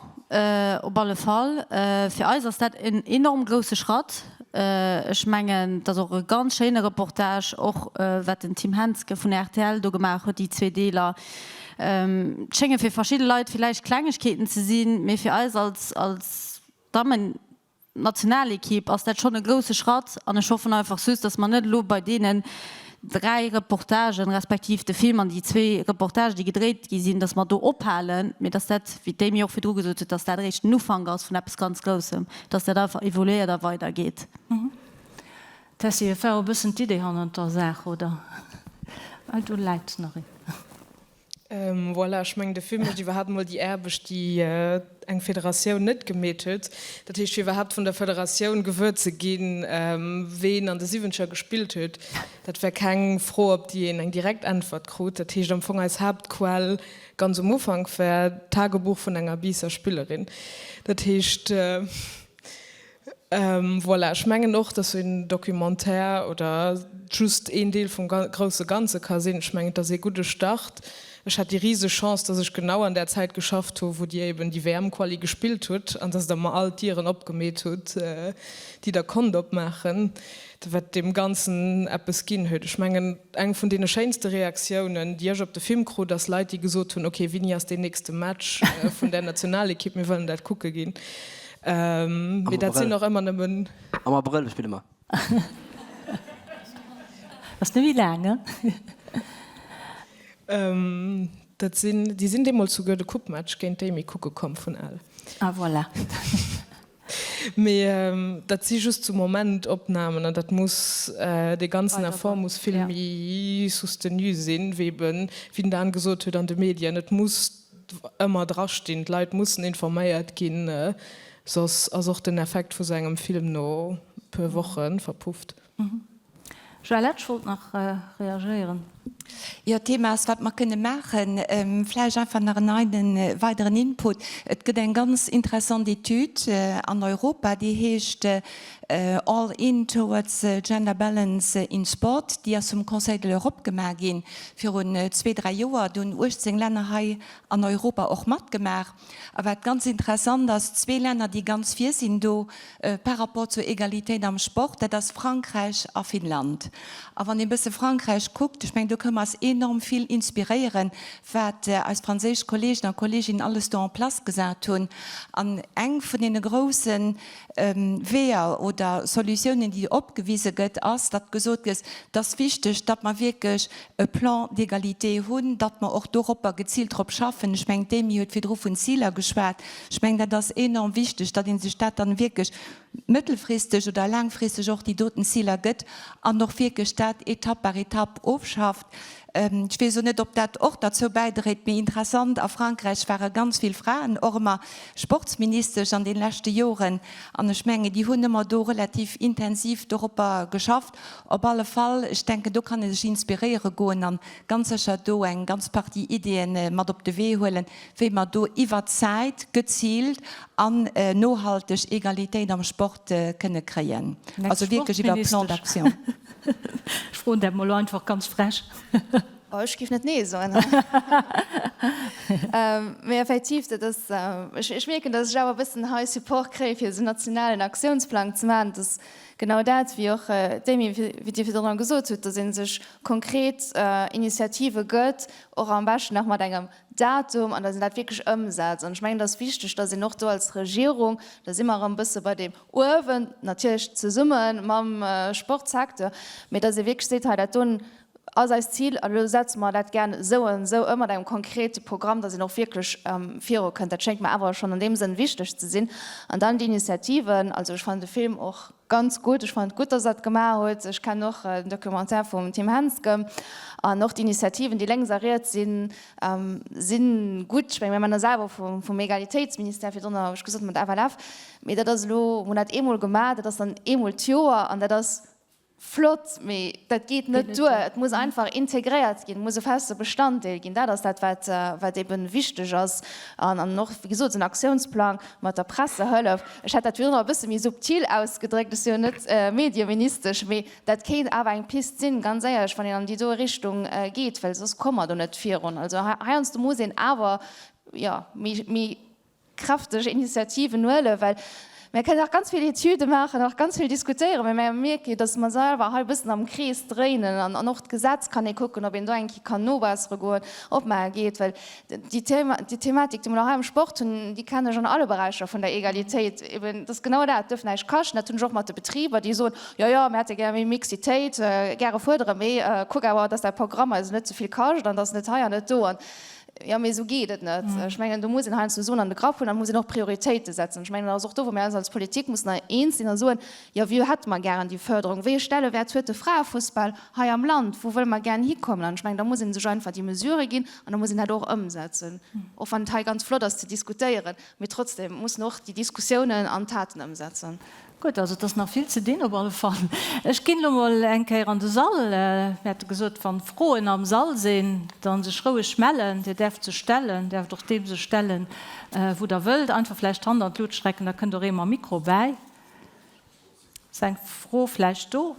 op alle Fall. Fir eis ass dat en enorm grousse Schratt. Ech mengen, et ass och e ganz schéine Reportage, och wat den Tim Henske vun rtl do gemaach huet, déi zwee Deeler. Et schénge fir verschidde Leit villäicht Klengegkeeten ze sinn, mee fir eis als Dammen. Nationalekipp ass dat schonn e grousse Schratt an ech hoffen einfach just, dass mer net elo bei deenen 3 Reportagen, respektiv de Film an déi zwee Reportagen, déi gedréit gi sinn, dass mer do ophalen, mee dass dat, wéi d'Amy och virdru gesot huet, dass dat eréischt den Ufank ass vun eppes ganz Groussem, dass dat einfach evoluéiert a weidergeet. Tessy, et war och e bëssen d'Idee hannert der Saach, oder? Well do läit nach een. Voilà, ech mengen, de Film mécht iwwerhaapt emol déi Aarbecht, déi eng Federatioun net gemeet huet. Dat heescht, fir iwwerhaapt vun der Federatioun gewuer ze ginn, ween an de Siwwenzeger gespillt huet, dat war keng Fro, op déi een eng direkt Äntwert krut. Dat heescht, am Fong eis Haaptquell ganz um Ufank war d'Tagebuch vun enger Biisser Spillerin. Dat heescht. Voilà, ech mengen och, dass esou een Documentaire oder just een Deel vum grousse Ganze ka sinn. Ech mengen, et ass ee gudde Start. Ech hat déi riseg Chance, dass ech genau an där Zäit geschafft hu wou Dir eben déi WM-Quali gespillt hutt an dass Der mer all d'Dieren opgemeet hutt, déi Der konnt opmaachen, wat deem Ganzen eppes ginn huet. Ech mengen, eng vun deene schéinste Reaktiounen, déi ech op de Film krut, ass Leit, déi gesot hunn, ok, wéini ass deen nächste Match vun där Nationalekipp, mir wëllen dat kucke ginn. Mee dat sinn och ëmmer nëmmen. Am Abrëll spille mer. Ass net méi laang, ne? Dat sinn, déi sinn deemools souguer de Coupe-Match géint d'Amy kucke komm vun Ell. Ah voilà. Mee dat si just sou Momentopnamen an dat muss, dee ganzen Effort muss vill méi soustenu sinn, wéi eben, wéi den Dan gesot huet, an de Medien. Et muss ëmmer drastinn, d'Leit mussen informéiert ginn, soss ass och den Effekt vu sou engem Film no puer Woche verpufft. Joëlle Letsch wollt nach reagéieren. Jo, d'Thema ass, wat mer kënne maachen. Vläicht einfach nach en neien weideren Input. Et gëtt eng ganz interessant Etüd an Europa, déi heescht All in towards gender balance in sport. Déi ass vum Conseil de l'Europe gemaach gi virun zwee, dräi Joer. Do hunn 18 Länner hei an Europa och matgemaach. A wat ganz interessant ass, zwee Länner, déi ganz vir sinn do par rapport zur Egalitéit am Sport, dat ass Frankräich a Finnland. A wann ee bësse Frankräich kuckt, ech mengen, do kënne mer eis enorm vill inspiréieren, wat eis franséisch Kolleegen a Kolleeginnen alles do en place gesat hunn. An eng vun deene groussen Weeër oder Solutiounen, déi opgewise gëtt, ass, datt gesot gëtt, et ass wichteg, datt mer wierklech e Plan d'égalité hunn, datt mer och doropper geziilt drop schaffen. Ech mengen, d'Amy huet virdru vun Ziler geschwat. Ech mengen, dat ass enorm wichteg, datt ee sech dat dann wierklech mëttelfristeg oder laangfristeg och déi doten Ziler gëtt an och wierklech dat Etapp par Etapp ofschafft. Ech weess elo net, ob dat och derzou bäidréit, mee interessant, a Frankräich ware ganz vill Fraen och ëmmer Sportsministesch an den leschte Joren an ech mengen, déi hunn ëmmer do relativ intensiv doropper geschafft. Op alle Fall, ech denken, do kann ee sech inspiréiere goen an ganz sécher do eng ganz Partie Ideeën mat op de Wee huelen, wéi mer do iwwert d'Zäit geziilt an nohalteg Egalitéit am Sport kënne kréien, also wierklech iwwer e Plan d'action. Ech froen dat mol einfach ganz frech. Oh, ech géif net nee soen. Mee effektiv, dat ass, ech mierken, datt ech awer e bëssen hei Support kréie fir esou en nationalen Aktiounsplang ze maachen. Dat ass genau dat, wéi och d'Amy, wéi Dir virdrun gesot hutt, datt ee sech konkret Initiative gëtt, och am beschten nach mat engem Datum, an datt een dat wierklech ëmsetzt. An ech mengen, et ass wichteg, datt een och do als Regierung, da si mer erëm e bësse bei deem uewen, natierlech zesumme mam Sportsecteur, mee datt ee wierklech seet, hei dat doen ass eist Zil an elo setze mer dat gären esou an esou ëm mat engem konkrete Programm, datt een och wierklech virukënnt. Dat schéngt mer awer schonn an deem Sënn wichteg ze sinn. An dann déi Initiativen, also ech fannen de Film och ganz gutt, ech fannen et gutt, datt Der et gemaach hutt, ech kennen och den Documentaire vum Tim Hensgen an och d'Initiativen, déi lénks a riets sinn, si gutt. Ech menge mir maachen dat selwer vum Egalitéitsministère, virdrun hu ech gesot mat FLF, Mee dat ass elo, mir hunn dat eemol gemaach, dat ass dann eemol d'Joer an dat ass flott, mee dat geet net duer. Et muss einfach integréiert ginn, et muss e feste Bestanddeel ginn. Dat ass dat, wat, wat eebe wichteg ass. An, an och, wéi gesot, en Aktiounsplang mat der Pressehëllef. Ech hätt dat virdrun nach e bësse méi subtil ausgedréckt, ech si jo net Medieministesch, mee dat kéint awer eng Pist sinn, ganz éierlech, wann een an déi doe Richtung geet, well soss komme mer do net virun. Also heiansdo muss een awer, jo, méi, méi kräfteg Initiativen huelen, well. Mir kënnen nach ganz vill Etüde maachen, nach ganz vill diskutéieren, mä mir mierke jo, dass mer selwer hei e bëssen am Krees dréinen. An och d'Gesetz kann ee kucken, ob een do eng Kéier kann nobessere goen, opmaache geet. Well déi Thematik, déi mer elo hei am Sport hunn, déi kennen ech an alle Beräicher vun der Egalitéit. Eben, et ass genau dat, et duerf näischt kaschten. Dat hunn ech och mat de Betriber, déi soen, Jo, jo, mir hätte gär méi Mixitéit, gäre fuerderen, mee kuck awer, dass däi Programm eis net ze vill kascht an dass net hei an net do. An Jo, mee esou geet et net. Ech mengen, do muss een heiansdo soen, an de Grapp hunn, an muss een och Prioritéite setzen. Ech mengen, dat ass och do, wou mir eis als Politik mussen eens sinn a soen, Jo, wéi hätte mer gären déi Förderung? Wéi e Stellewäert huet de Fraefussball hei am Land? Wou wëlle mer gären hikommen? An ech mengen, da muss ee sech einfach déi Mesurë ginn an da muss een dat och ëmsetzen, och wann et hei ganz flott ass ze diskutéieren. Mee trotzdem mussen och déi Diskussiounen an Taten ëmsetzen. Gutt, also et ass nach vill ze dinn op alle Fall. Ech ginn elo mol eng Kéier an de Sall. Mir hate gesot, wann Froen am Sall sinn, da sech roueg mellen. Dir däerft se stellen, däerft och deem se stellen, wou Der wëllt. Einfach vläicht d'Hand an d'Lut strecken, da kënnt och ee mam Mikro bäi. Ass eng Fro vläicht do?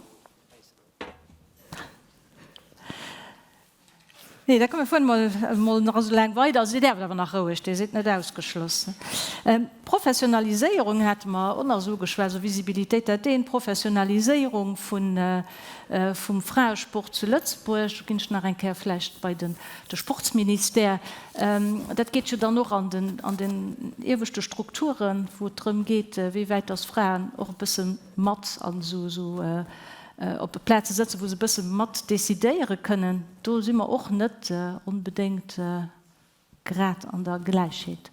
Nee, da komm mir fueren mol mol nach esou laang weider. Also Dir däerft awer nach roueg, Dir sidd net ausgeschloss. Professionaliséierung hate mer och nach esou ugeschwat, also Visibilitéit dat eent, Professionaliséierung vun vum Fraesport zu Lëtzebuerg. Do ginn ech nach eng Kéier vläicht bei den de Sportsministère. Dat geet jo dann och an den an den ieweschte Strukturen, wou et drëm geet, wéi wäit dass Fraen och e bësse mat an esou esou op Plaze sëtzen, wou se e bësse mat decidéiere kënnen, do si mer och net onbedéngt grad an der Gläichheet.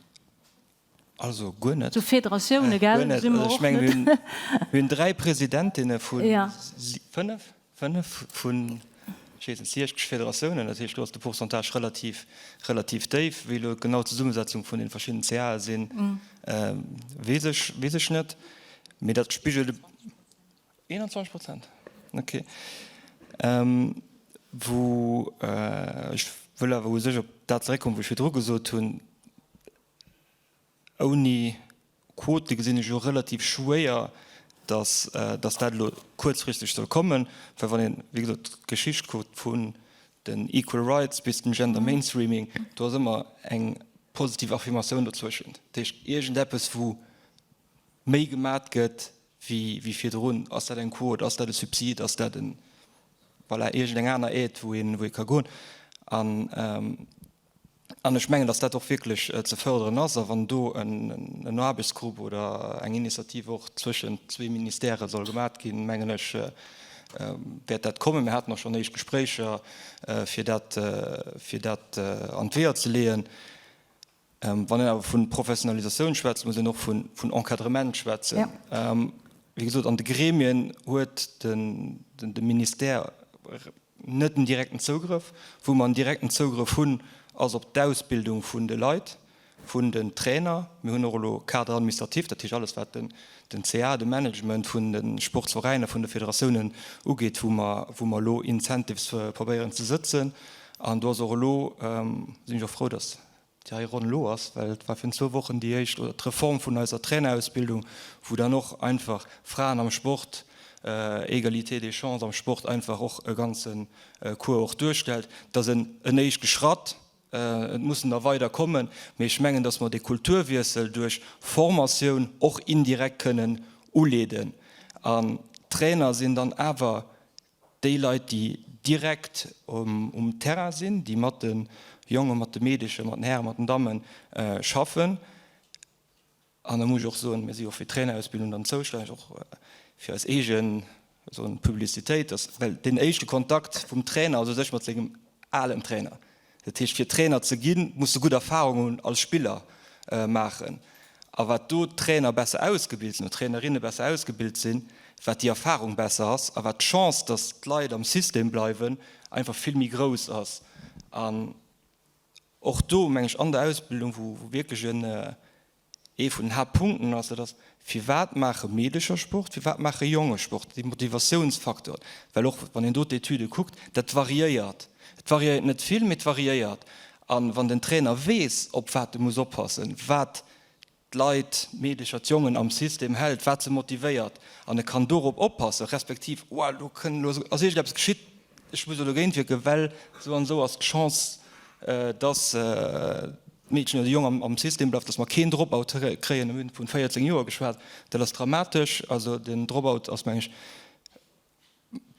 Also guer net. Sou Federatioune, gell, do si mer och net. Mir hunn 3 Presidentinne vu 5, 5 vun, ech weess net, 60 Federatiounen. Dat heescht, do ass de Pourcentage relativ, relativ déif. Wéi elo genau d'Zesummesetzung vun de verschiddenen CAe sinn, weess ech, weess ech net. Mee dat spigelt e. 21 Prozent, ok. Wou ech wëll awer u sech op dat zeréckkommen, wou ech virdru gesot hunn, ouni Quote gesinn ech elo relativ schwéier, datt datt dat elo kuerzfristeg soll kommen, well wann een, wéi gesot, d'Geschicht kuckt vun den Equal Rights bis zum Gender Mainstreaming, do ass ëmmer eng positiv Affirmatioun dozwëschent. Dat heescht, iergendeppes, wou méi gemat gëtt wéi virdrun. Ass dat eng Quot, ass dat e Subsid, ass dat en, voilà, iergendeng aner Aide, wou een, wou ee ka goen. An, an ech mengen, datt dat och wierklech ze fërderen ass. A wann do en, en Aarbechtsgrupp oder eng Initiativ och zwëschent zwee Ministèrë soll gemat ginn, mengen ech, wäert dat kommen. Mir haten och schonn éischt Gespréicher, fir dat, fir dat an d'Weeër ze leeën. Wann een awer vu Professionalisatioun schwätzt, muss een och vun Encadrement schwätzen. Wéi gesot, an de Gremien huet de Ministère net en direkten Zougrëff. Wou mer en direkten Zougrëff hunn, ass op d'Ausbildung vun de Leit, vun den Trainer. Mir hunn och elo Cadre administratif, dat heescht alles, wat den CA, de Management vun de Sportsveräiner, vun de Federatiounen ugeet, wou mer elo Incentives probéieren ze sëtzen. An do ass och elo, sinn ech och frou, datt déi hei Ronn elo ass, well et war virun zwou Wochen déi éischt, oder d'Reform vun eiser Trainerausbildung, wou dann och einfach Fraen am Sport, Égalité des chances am Sport einfach och e ganze Cours och duerstellt. Dat ass en éischte Schratt, et mussen der weider kommen, mee ech mengen, datt mer dee Kulturwiessel duerch Formatioun och indirekt kënnen uleeden. An d'Trainer sinn dann awer Déi Leit, déi direkt um Terrain sinn, déi mat de Jongen, mat de Meedechen, mat den Hären, mat den Damme schaffen. An da muss ech och soen, mir si jo och fir d'Trainerausbildung dann zoustänneg, och fir eis eegen Publicitéit, dass, well deen éischte Kontakt vum Trainer ass u sech mat sengem alen Trainer. Dat heescht, fir Trainer ze ginn, muss de gutt Erfarungen als Spiller maachen. A wat do d'Trainer besser ausgebilt sinn oder d'Trainerinne besser ausgebilt sinn, wat déi Erfarung besser ass a wat d'Chance, datt d'Leit am System bleiwen, einfach vill méi grouss ass. An och do, meng ech, an der Ausbildung, wou wierklech en Ee vun den Haaptpunkten ass, dat ass, Firwat maache Meedecher Sport, firwat maache Jonge Sport? Déi Motivatiounsfaktoren, well och wann een do d'Etüde kuckt, dat variéiert. Et variéiert net vill, mee et variéiert. A wann den Trainer weess, op wat e muss oppassen, wat d'Leit, d'Meedecher, d'Jongen am System hält, wat se motivéiert, an e kann dorop oppassen, respektiv, Oua, elo kënn, elo ass iergendeppes geschitt, ech muss elo dogéintwierken, well esou an esou ass d'Chance, dass. D'Meedchen oder de Jong am System bleift, dass mer keen Drop-out kréien. Mir hunn vun 14 Joer geschwat, dat ass dramatesch. Also den Drop-out ass, meng ech,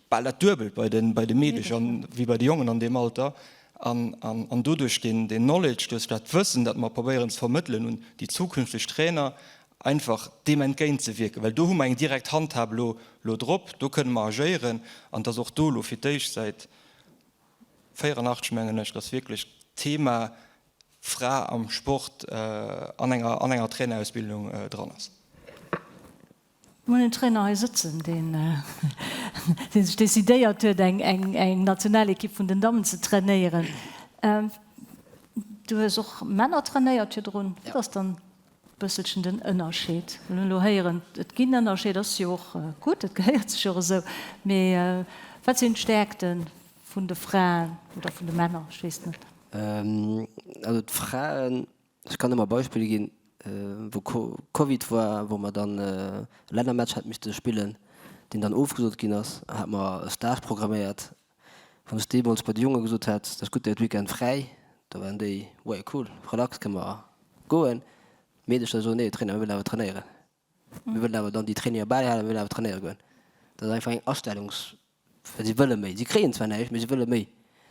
bal dat Duebelt bei de Meedecher wéi bei de Jongen an deem Alter. An doduerch deen Knowledge, duerch dat Wëssen, dat mer probéieren ze vermëttelen un déi zukünfteg Trainer, einfach deem entgéintzewierken. Well do hu mer eng direkt Handhab elo drop, do kënne mer agéieren. An dass och do elo fir d'éischt säit 84, mengen ech, dass wierklech d'Thema Fra am Sport an enger an enger Trainerausbildung dran ass. Mir hunn en Trainer hei sëtzen, deen sech decidéiert huet, eng eng Nationalekipp vun den Dammen ze trainéieren. Du hues och Männer trainéiert virdrun. Wat ass dann bësselchen den Ënnerscheed. Mir hunn elo héieren, et ginn Ënnerscheed, ass jo och gutt, et gehéiert sech jo och esou. Mee wat sinn d'Stäerkte vun de Fraen oder vun de Männer, ech weess net. Also d'Fraen, ech kann ëmmer Beispiller ginn, wou Covid war, wou mer dann e Lännermatch hätte misste spillen, deen dann ofgesot ginn ass, hate mer e Stage programméiert. Wann ech deemools bei de Jonge gesot hätt, dat ass gutt, dir hutt Weekend fräi, da waren déi, ouais cool, relax, kënne mer goen. D'Meedecher soen, nee Trainer, mir wëllen awer trainéieren. Mir wëllen awer dann déi Traininger bäihalen, mir wëllen awer trainéiere goen. Dat ass einfach eng Astellungs, well si wëlle méi. Si kréien zwar näischt, mee si wëlle méi.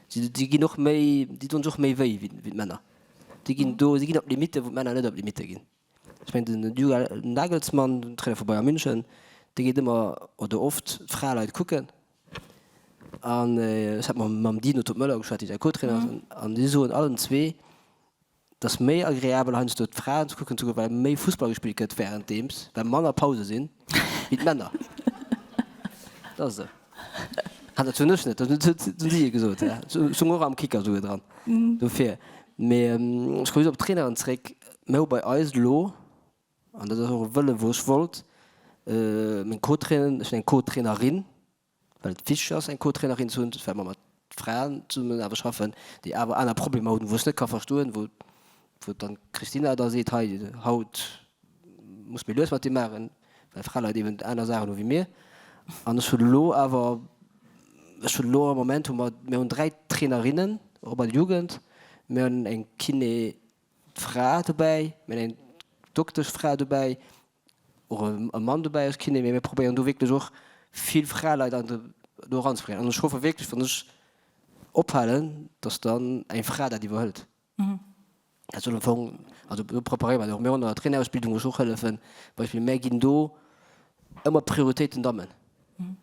Si si ginn och méi, si doen sech och méi wéi wéi d'Männer. Si ginn do, si ginn op Limitte wou d'Männer net op Limitte ginn. Ech mengen den Julian Nagelsmann, den Trainer vu Bayern München, dee geet ëmmer oder oft d'Fraleit kucken. An ech hat mam Dino Toppmöller geschwat, dee säi Co-Trainer ass, an déi soen allen zwee, et ass méi agreabel heiansdo d'Fraen ze kucken ze goen, well méi Fussball gespillt gëtt wärenddeems, well manner Pause sinn, wéi d'Männer. Dat ass esou. Ah, dat soen ech net, dat hunn si gesot. Ech stung och am Kicker souguer dran. Dofir. Mee ech komme just op d'Traineren zréck. Mir hu bei eis elo, an dat ass och e Wëlle wou ech wollt, meng Co-Traineren, ech hunn eng Co-Trainerin, well et wichteg ass eng Co-Trainerin ze hunn, well mer mat Fraen zesummen awer schaffen, déi awer aner Problemer hunn, wou ech net ka verstoen, wou wou dann d'Christina da seet, hei haut muss méi lues mat deem maachen, well Fraleit eben aner Saachen hu wéi mir. An ech hunn elo awer, ech hunn elo am Moment hu mer, mir hunn 3 Trainerinnen, och bei der Jugend, mir hunn eng Kiné Fra dobäi, mir hunn eng Dokteschfra dobäi, och e Mann dobäi als Kiné, mee mir probéieren do wierklech och vill Fraleit an do eranzebréngen. An ech hoffe wierklech, wann ech ophalen, datt dann eng Fra dat iwwerhëlt. Dat soll am Fong, also do preparéiere mer dat och. Mir hunn an der Trainerausbildung, wou ech och hëllefen, Beispill, mär ginn do ëmmer Prioritéit den Dammen.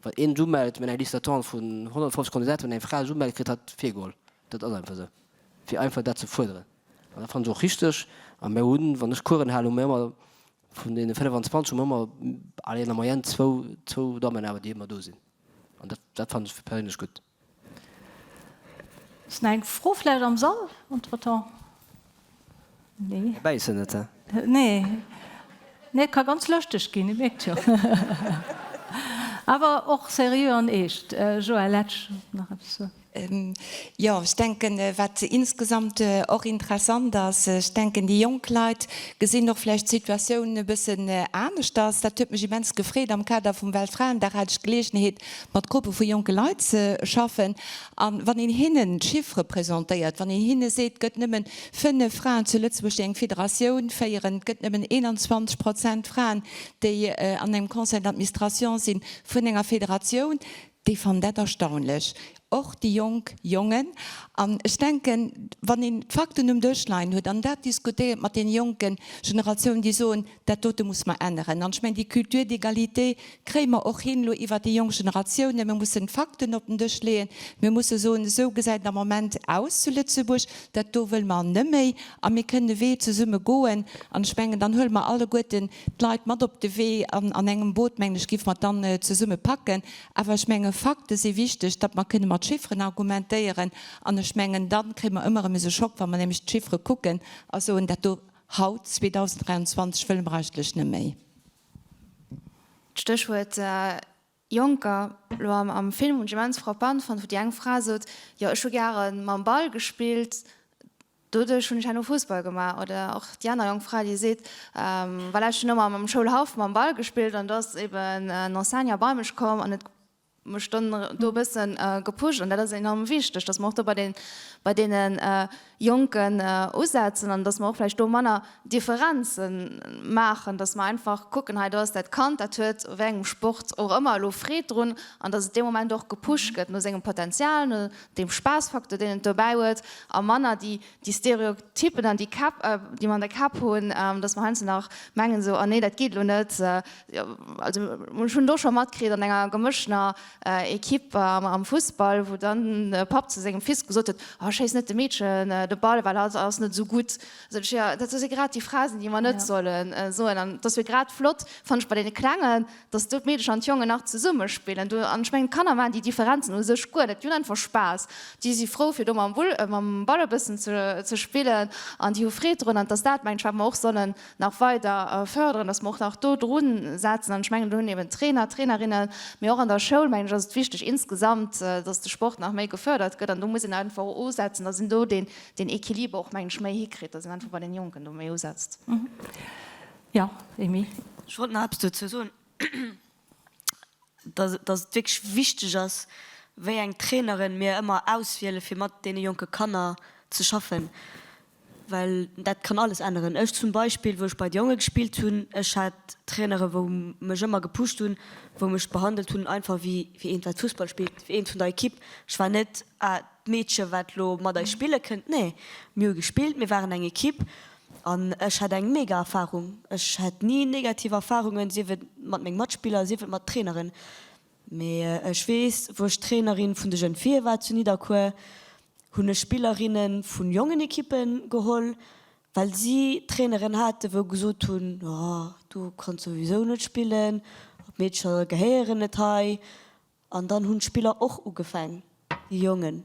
Wann een sech umellt, mir hunn eng Liste d'attente vun 150 Kandidaten, wann eng Fra sech umellt, kritt hatt virgeholl. Dat ass einfach esou, fir einfach dat ze fuerderen. An dat fannen ech och richteg. A mir hunn, wann ech Coursen halen, hu mir ëmmer vun deene 25 hu mir ëmmer, allez, an der Moyenne zwou, zwou Dammen awer, déi ëmmer do sinn. An dat, dat fannen ech perséinlech gutt. Ass nach eng Fro vläicht am Sall entretemps? Nee. Mir bäissen net, he? Nee. Nee, et ka ganz lëschteg ginn, Dir mierkt jo. Awer och seriö an eescht. Joël Letsch wollt nach eppes soen. Jo, ech denken, wat insgesamt och interessant ass, ech denken, déi jonk Leit gesinn och vläicht d'Situatioun e bëssen aneschters. Dat huet mech immens gefreet. Am Kader vum Weltfraendag hat ech d'Geleegenheet, mat Gruppe vu jonke Leit ze schaffen. A wann een hinnen d'Chiffere presentéiert, wann een hinne seet, et gëtt nëmmen 5 Fraen zu Lëtzebuerg, déi eng Federatioun féieren, et gëtt nëmmen 21 Prozent Fraen, déi an engem Conseil d'administration si vun enger Federatioun, Déi fannen dat erstaunlech, och déi jonk Jongen. An ech denken, wann een d'Fakten um Dësch leien huet an dat diskutéiert mat deene jonke Generatiounen, déi soen, dat dote muss mer änneren. An ech mengen, déi Culture d'égalité kréie mer och hin elo iwwert déi jonk Generatiounen. Mir mussen d'Fakten op den Dësch leeën. Mir musse soen, esou gesäit et am Moment aus zu Lëtzebuerg, dat do wëlle mer net méi a mir kënnen e Wee zesumme goen. An ech mengen, dann huele mer alleguerten d'Leit mat op de Wee an an engem Boot, mengen ech, géife mer et dann zesumme packen. Awer ech menge Fakte si wichteg, datt mer kënne mat Chifferen argumentéieren. An ech mengen, da kréie mer ëmmer erëm esou Schock, wa mer nämlech d'Chiffere kucken a soen, dat do haut, 2023, wëlle mer eigentlech net méi. D'Stéchwuert Jonker, lo am Film hunn ech immens frappant fonnt, wou déi eng Fra sot, jo ech hu gäre mam Ball gespillt, doduerch hunn ech herno Fussball gemaach. Oder och déi aner jonk Fra, déi seet, voilà, ech hunn ëmmer am Schoulhaff mam Ball gespillt an do ass eben en Enseignant bei mech komm an huet. mech dann do e bëssen gepusht an dat ass enorm wichteg, dass mer och do bei den, bei deene Jonken usetzen an dass mer och vläicht do manner Differenze maachen, dass mer einfach kucken, hei do ass dat Kand, dat huet u wéi engem Sport och ëmmer elo Freed drun an dass et dee Moment och gepusht gëtt no sengem Potenzial, no deem Spaassfaktor, deen et dobäi huet a manner déi, déi Stereotypen an déi Käpp, déi mer an de Käpp hunn, dass mer heiansdo nach mengen esou, oh nee, dat geet elo net. Also ech hunn et och scho matkritt an enger gemëschtener Equipe am Fussball, wou dann de Papp zu sengem Fils gesot huet, oh schéiss net dem Meedchen de Ball, well hatt ass net esou gutt. Sot ech, jo, dat si grad déi Phrasen, déi mer net solle soen. An et ass jo grad flott, fannen ech, bei deene Klengen, dass do d'Meedecher an d'Jongen nach zesumme spillen. Do, an ech mengen, d'Kanner maachen déi Differenzen u sech guer net. Déi hunn einfach Spaass. Déi si frou, fir do mam Bull, mam Ball e bëssen ze, ze spillen an déi hu Freed drun. An dass dat, mengen ech, wat mer och sollen nach weider förderen, dass mer och nach do dru setzen. An ech mengen, do hunn eben d'Trainer, d'Trainerinnen, mee och an der Schoul, mengen ech, ass et wichteg insgesamt, dass de Sport nach méi gefördert gëtt. An do muss een einfach och usetzen, dass een do deen, deen Equiliber och, mengen ech, méi hikritt, dass een einfach bei den Jonken do méi usetzt. Jo, Amy. Ech wollt nach eppes dozou soen, dass et wierklech wichteg ass, wéi eng Traineren mir ëmmer auswiele fir mat deene jonke Kanner ze schaffen, well dat kann alles änneren. Ech zum Beispill, wou ech bei de Jonge gespillt hunn, ech hat Trainere wou mech ëmmer gepusht hunn, wou mech behandelt hunn einfach wéi eent wat Fussball spillt, wéi eent vun der Equipe. Ech war net, ah, d'Meedche wat lo mat eis spille kënnt. Nee, mir hu gespillt, mir waren eng Equipe an ech hat eng mega Erfarung. Ech hat ni negativ Erfarungen, sief et mat menge Matspiller, sief et mat Traineren. Mee ech weess, wou ech Trainerin vun de Jeunes Filles war zu Nidderkuer, hunn ech Spillerinne vu jongen Equippe geholl, well si Traineren hate wou gesot hunn, oh du kanns souwisou net spillen, d'Meedcher gehéieren net hei. An dann hunn d'Spiller och ugefaang, déi Jongen.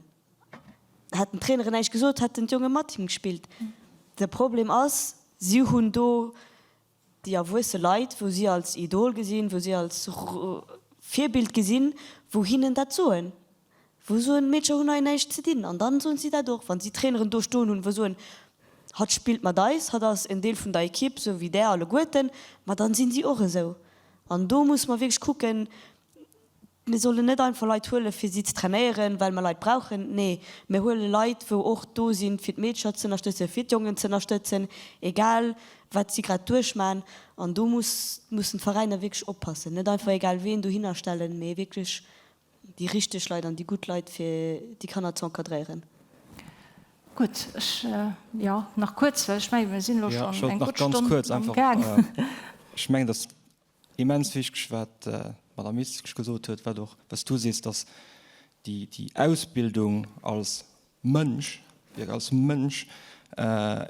Hätten d'Traineren näischt gesot, hätten d'Jonge mat him gespillt. De Problem ass, si hunn do déi erwuesse Leit, wou si als Idol gesinn, wou si als Virbild gesinn, wou hinnen dat soen, wou soen, d'Meedcher hunn hei näischt ze dinn. An dann soen si dat och, wa si Traineren do stoen hunn, wou soen, hatt spillt mat eis, hatt ass en Deel vun der Equipe, sou wéi där alleguerten, ma dann sinn si och esou. An do musse mer wierklech kucken, Mir sollen net einfach Leit huelen, fir si ze trainéieren, well mer Leit brauchen. Nee, mir huele Leit, wou och do sinn, fir d'Meedercher ze ënnerstëtzen, fir d'Jongen ze ënnerstëtzen, egal wat si grad duerchmachen. An do muss, mussen d'Veräiner wierklech oppassen, net einfach egal ween dohinner stellen, mee wierklech déi richteg Leit an déi gutt Leit, fir déi Kanner ze encadréieren. Gutt, ech, jo, nach kuerz, well ech mengen, mir sinn elo schonn eng gutt Stonn am Gaang. Ech mengen, dass Immens wichteg, wat d'Madame Ministesch gesot huet, wat och wat s du sees, dass déi, déi Ausbildung als Mënsch, wierklech als Mënsch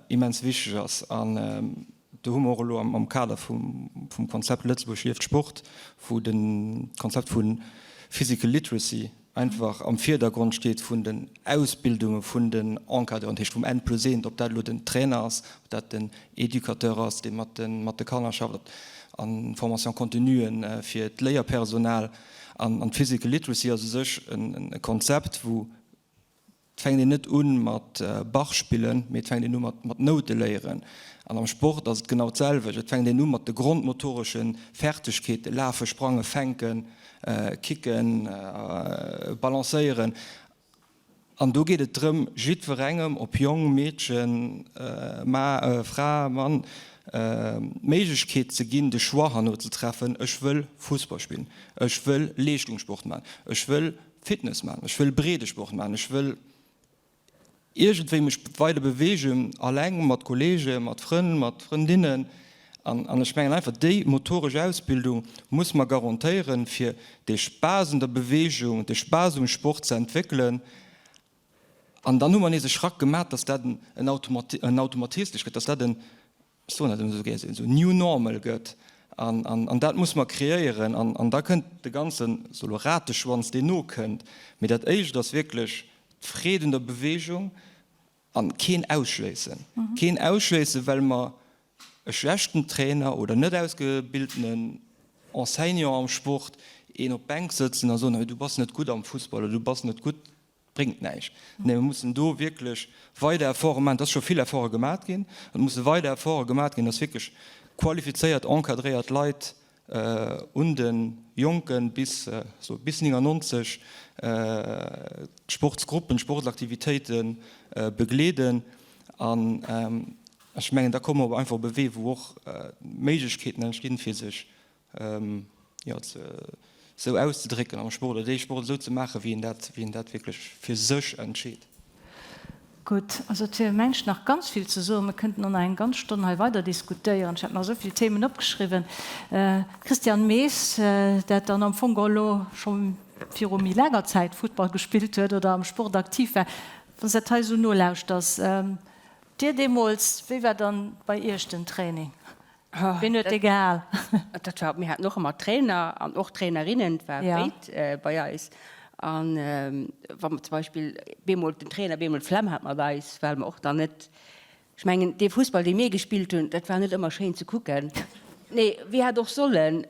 immens wichteg ass. An do hu mer och elo am Kader vum, vum Konzept Lëtzebuerg lieft Sport, wou de Konzept vu Physical Literacy einfach am Virdergrond steet vun den Ausbildunge vun den Encadreuren, dat heescht vum N plus eent, ob dat elo den Trainer ass, ob dat den Educateur ass, dee mat de mat de Kanner schafft, ob an Formation continuen fir d'Léierpersonal. An d'Physical Literacy ass u sech e Konzept, wou Et fänkt een net u mat Bach spillen, mee et fänkt een u mat Noute léieren. An am Sport ass et genau d'selwecht. Et fänkt een u mat de grondmotoresche Fertegkeeten, lafen, sprangen, fänken, kicken, balancéieren. An do geet et drëm, jiddwerengem, ob Jong, Meedchen, Fra, Mann, d'Méiglechkeet ze ginn, de Choix herno ze treffen, Ech wëll Fussball spillen, ech wëll Leeschtungssport maachen, ech wëll Fitness maachen, ech wëll Breedesport maachen, ech wëll iergendwéi mech weider beweegen, alleng, mat Kollegen, mat Frënn, mat Frëndinnen. An, an ech mengen einfach, déi motoresch Ausbildung muss mer garantéieren, fir dee Spaass un der Beweegung, dee Spaass um Sport ze entwéckelen. An dann hu mer nees e Schrack gemaach, dass dat en Automatismus gëtt, dass dat en ech soen dat ëmmer esou gär, esou new normal gëtt an, an, an dat muss mer kreéieren an, an da kënnt de ganzen, ech soe lo Rateschwanz, deen nokënnt. Mee dat Éischt ass wierklech d'Freed un der Beweegung an keen ausschléissen, keen ausschléissen, well mer e schlechten Trainer oder net ausgebildenen Enseignant am Sport een op d'Bänk sëtzen a soen, hei du bass net gutt am Fussball oder du bass net gutt Bréngt näischt. Nee, mir mussen do wierklech weider Efforte maachen. Et ass scho vill Efforte gemat ginn. Et musse weider Efforte gemat ginn, dass wierklech qualifizéiert, encadréiert Leit. un de Jonken bis so bis 99 d'Sportsgruppen, d'Sportsaktivitéite begleeden. An ech mengen, da komme mer einfach op e Wee, wou och Méiglechkeeten entstinn, fir sech jo, esou auszedrécken am Sport oder dee Sport esou ze maachen, wéi een dat, wéi een dat wierklech fir sech entscheet. Gutt, also et wier mengt nach ganz vill ze soen. Mir kënnten och nach eng ganz Stonn hei weider diskutéieren. Ech hat mer esou vill Themen opgeschriwwen. Christian Mees, dat dann am Fong och elo scho viru méi laanger Zäit Futtball gespillt huet oder am Sport aktiv war, wann s de dat hei esou nolauschters, Dir deemools, wéi war dann bei Iech den Training? Ween huet dee gehal? Dat war, mir haten och ëmmer Trainer an och Trainerinnen, et war béid bei eis. An wa mer zum Beispill bemol den Trainer bemol d'Flemm hat mat eis, well mer och dann net, ech mengen dee Fussball dee mir gespillt hunn, dat war net ëmmer schéin ze kucken. Nee, wéi hat och sollen,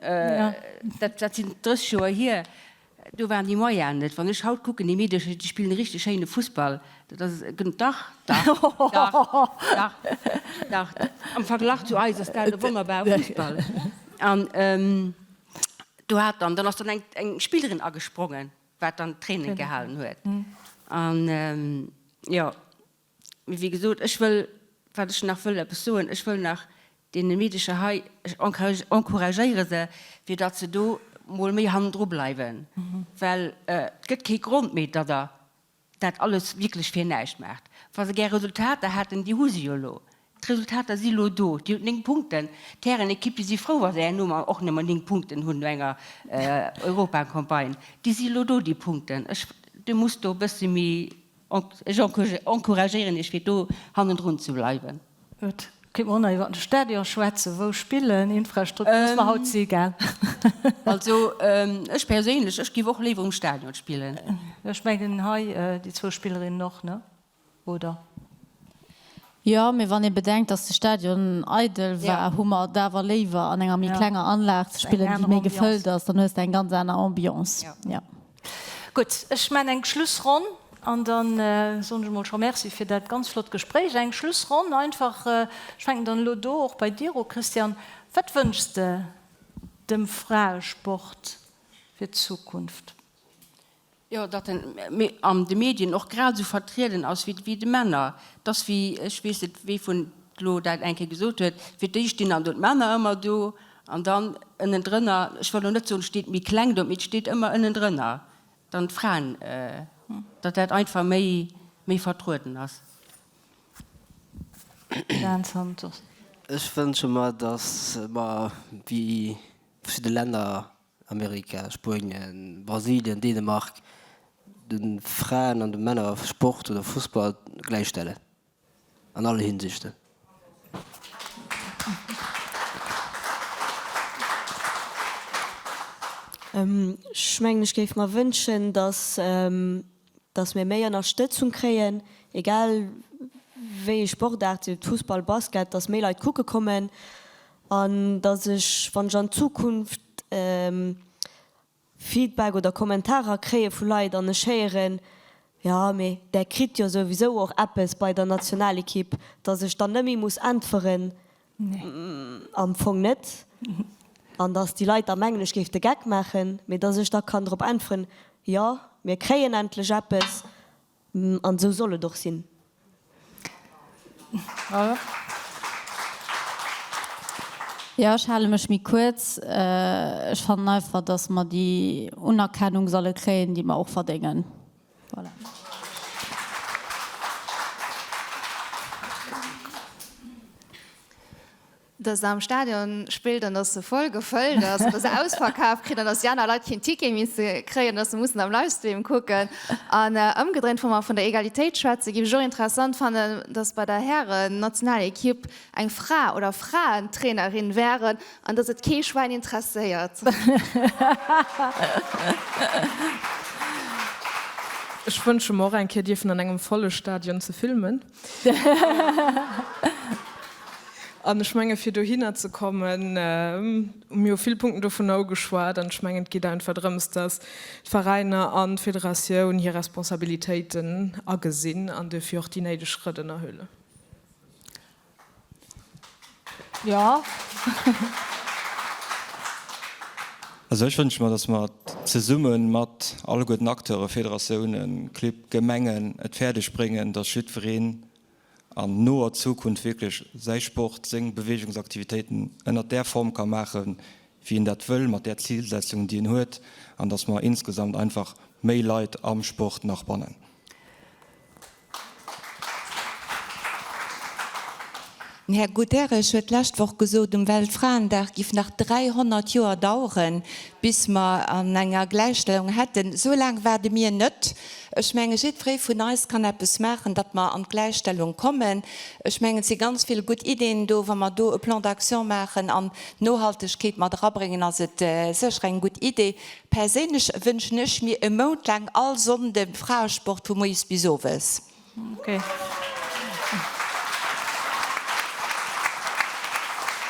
dat dat sinn 30 Joer hier. Do waren déi Moyenen net. Wann ech haut kucken, déi Meedercher, déi spillen e richteg schéine Fussball. Dat ass, dach, dach, dach, dach, dach. Am Verglach zu eis ass dat e wonnerbare Fussball. An do hat dann, dann ass dann eng, eng Spillerin agesprongen, wat dann d'Training gehalen huet. An, jo. Mee wéi gesot, ech wëll, wat ech nach wëll eppes soen, ech wëll nach deene Meedecher hei, ech encouragéiere se, fir datt se do mol méi hannendru bleiwen, well et gëtt kee Grond méi, datt Der dat alles wierklech fir näischt maacht. Wa se gär Resultater hätten, déi hu se jo elo. D'Resultater si lo do. Dir hutt 9 Punkten. D'Härenekipp, déi si frou, wa se herno och nëmmen 9 Punkten hunn no enger Europacampagne. Déi si lo do, déi Punkten. Ech, Dir musst do e bësse méi Ech encouragéieren Iech fir do hannendrun ze bleiwen. Gutt, kéint mer och nach iwwer de Stadion schwätzen, wou spillen, Infrastruktur, ass mer haut ze egal. Also ech perséinlech, ech géif och léiwer um Stadion spillen. Ech mengen hei déi zwou Spillerinnen och, ne? Oder? Jo, mee wann ee bedenkt, dass de Stadion eidel war, hu mer et awer léiwer an enger méi klenger Anlag ze spillen, déi méi gefëllt ass, dann hues de eng ganz aner Ambiance. Jo. Gutt, ech maan eng Schlussronn an dann soen ech emol scho Merci fir dat ganz flott Gespréich. Eng Schlussronn einfach, ech fänken dann elo do och bei dir u, Christian, Wat wënschs de dem Fraesport fir d'Zukunft? Jo, datt en an de Medien och grad esou vertrieden ass wéi de Männer. Et ass wéi, ech weess net wee vun elo dat eng Kéier gesot huet, fir d'éischt stinn dann do d'Männer ëmmer do an dann ënnendrënner, ech wëll elo net soen, et steet méi kleng do, mee et steet ëmmer ënnendrënner dann d'Fraen, datt dat einfach méi, méi vertrueden ass. Dan Santos. Ech wënsche mer, datt mer wéi verschidde Länner Amerika, Spuenien, Brasilien, Dänemark, de Fraen an de Männer Sport oder Fussball gläichstellen an alle Hinsichten. Ech mengen, ech géif mer wënschen, dass dass mir méi Ënnerstëtzung kréien, egal wéi ee Sportaart, sief et Fussball, Basket, dass méi Leit kucke kommen an dass ech, wann ech an Zukunft Feedback oder Kommentarer kréie vu Leit an ech héieren, jo mee där kritt jo souwisou och eppes bei der Nationalekipp, dass ech dann net méi muss äntweren, Am Fong net. An datt déi Leit da mengen, ech géif de Geck maachen, mee datt ech da kann drop äntweren, Jo, mir kréien endlech eppes an esou soll et och sinn. Jo, ech hale mech méi kuerz. Ech fannen einfach, datt mer déi Unerkennung solle kréien, déi mer och verdéngen. Voilà. Dass se am Stadion spillt an dass se voll gefëllt ass, dass se ausverkaf kritt an dass déi aner Leit keen Ticket misse kréien, dass se mussen am Livestream kucken. An ëmgedréint, wa mer vun der Egalitéit schwätzen, géif ech och interessant fannen, dass bei der Hären-Nationalequipe eng Fra oder Fraen Trainerin wären an dass et kee Schwäin interesséiert. Ech wënsche mer och eng Kéier dierfen an engem volle Stadion ze filmen. An ech menge fir dohinner ze kommen, hu mir jo vill Punkten dovunner ugeschwat an ech mengen et geet einfach drëms, datt d'Veräiner an d'Federatioun hir Responsabilitéiten agesinn an duerfir och déi néideg Schrëtt ënnerhuelen. Jo. Also ech wënsche mer, dass mer zesumme mat alleguerten Acteuren, Federatiounen, Clibb, Gemengen, et fäerdeg bréngen, dass jiddwereen an noer Zukunft wierklech säi Sport, seng Beweegungsaktivitéiten ënnert där Form ka maachen, wéi en dat wëll, mat där Zilsetzung, déi en huet, an dass mer insgesamt einfach méi Leit am Sport nach bannen. Den Här Guterres huet d'lescht Woch gesot, um Weltfraendag giff nach 300 Joer daueren, bis mer an enger Gläichstellung hätten. Esou laang waarde mir net. Ech menge jiddweree vun eis kann eppes maachen, datt mer an d'Gläichstellung kommen. Ech mengen, et si ganz vill gutt Ideen do. Wa mer do e Plan d'action maachen an d'Nohaltegkeet mat erabréngen, ass et sécher eng gutt Idee. Perséinlech wënschen ech mir e Mount laang all Sonnde Fraesport vu moies bis owes. Ok.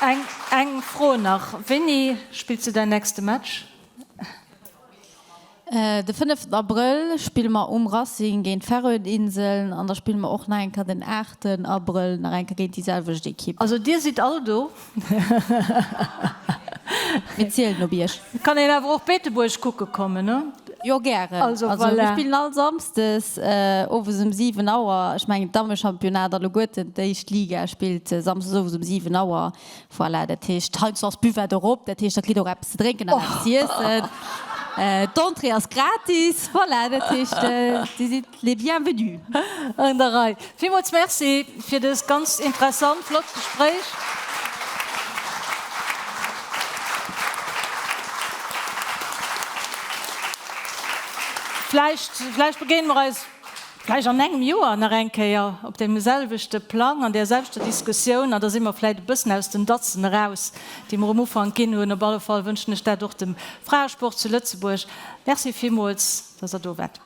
Eng Fro nach, Wéini spills du däin nächste Match? De fënneften Abrëll spille mer um Racing géint d'Färöerinseln an da spille mer och nach eng Kéier den aachten Abrëll nach eng Kéier géint déi selwecht Ekipp. Also dir sidd all do? Mir zielen op iech. Kann een awer och Beetebuerg kucke kommen, ne? Jo gären. Also voilà. Mir spillen all Samsdes owes um 7 Auer. Ech mengen d'Dammechampionnat alleguerten, d'éischt Liga spillt Samsdes owes um 7 Auer. Voilà, dat heescht heiansdo ass d'Buvette och op, dat heescht der kritt och eppes ze drénken an eppes z'iessen. D'Entrée ass gratis. Voilà, dat heescht dir sidd les bienvenus. An der Rei. Villmools Merci fir dëst ganz interessant, flott Gespréich. Vläicht, vläicht begéine mer eis vläicht an engem Joer nach eng Kéier op deem selwechte Plang, an där selwechter Diskussioun, an da si mer vläicht e bëssen aus den Datzen eraus, déi mer um Ufank ginn hunn. Op alle Fall wënschen ech dat och dem Fraesport zu Lëtzebuerg. Merci villmools, dass Der do waart.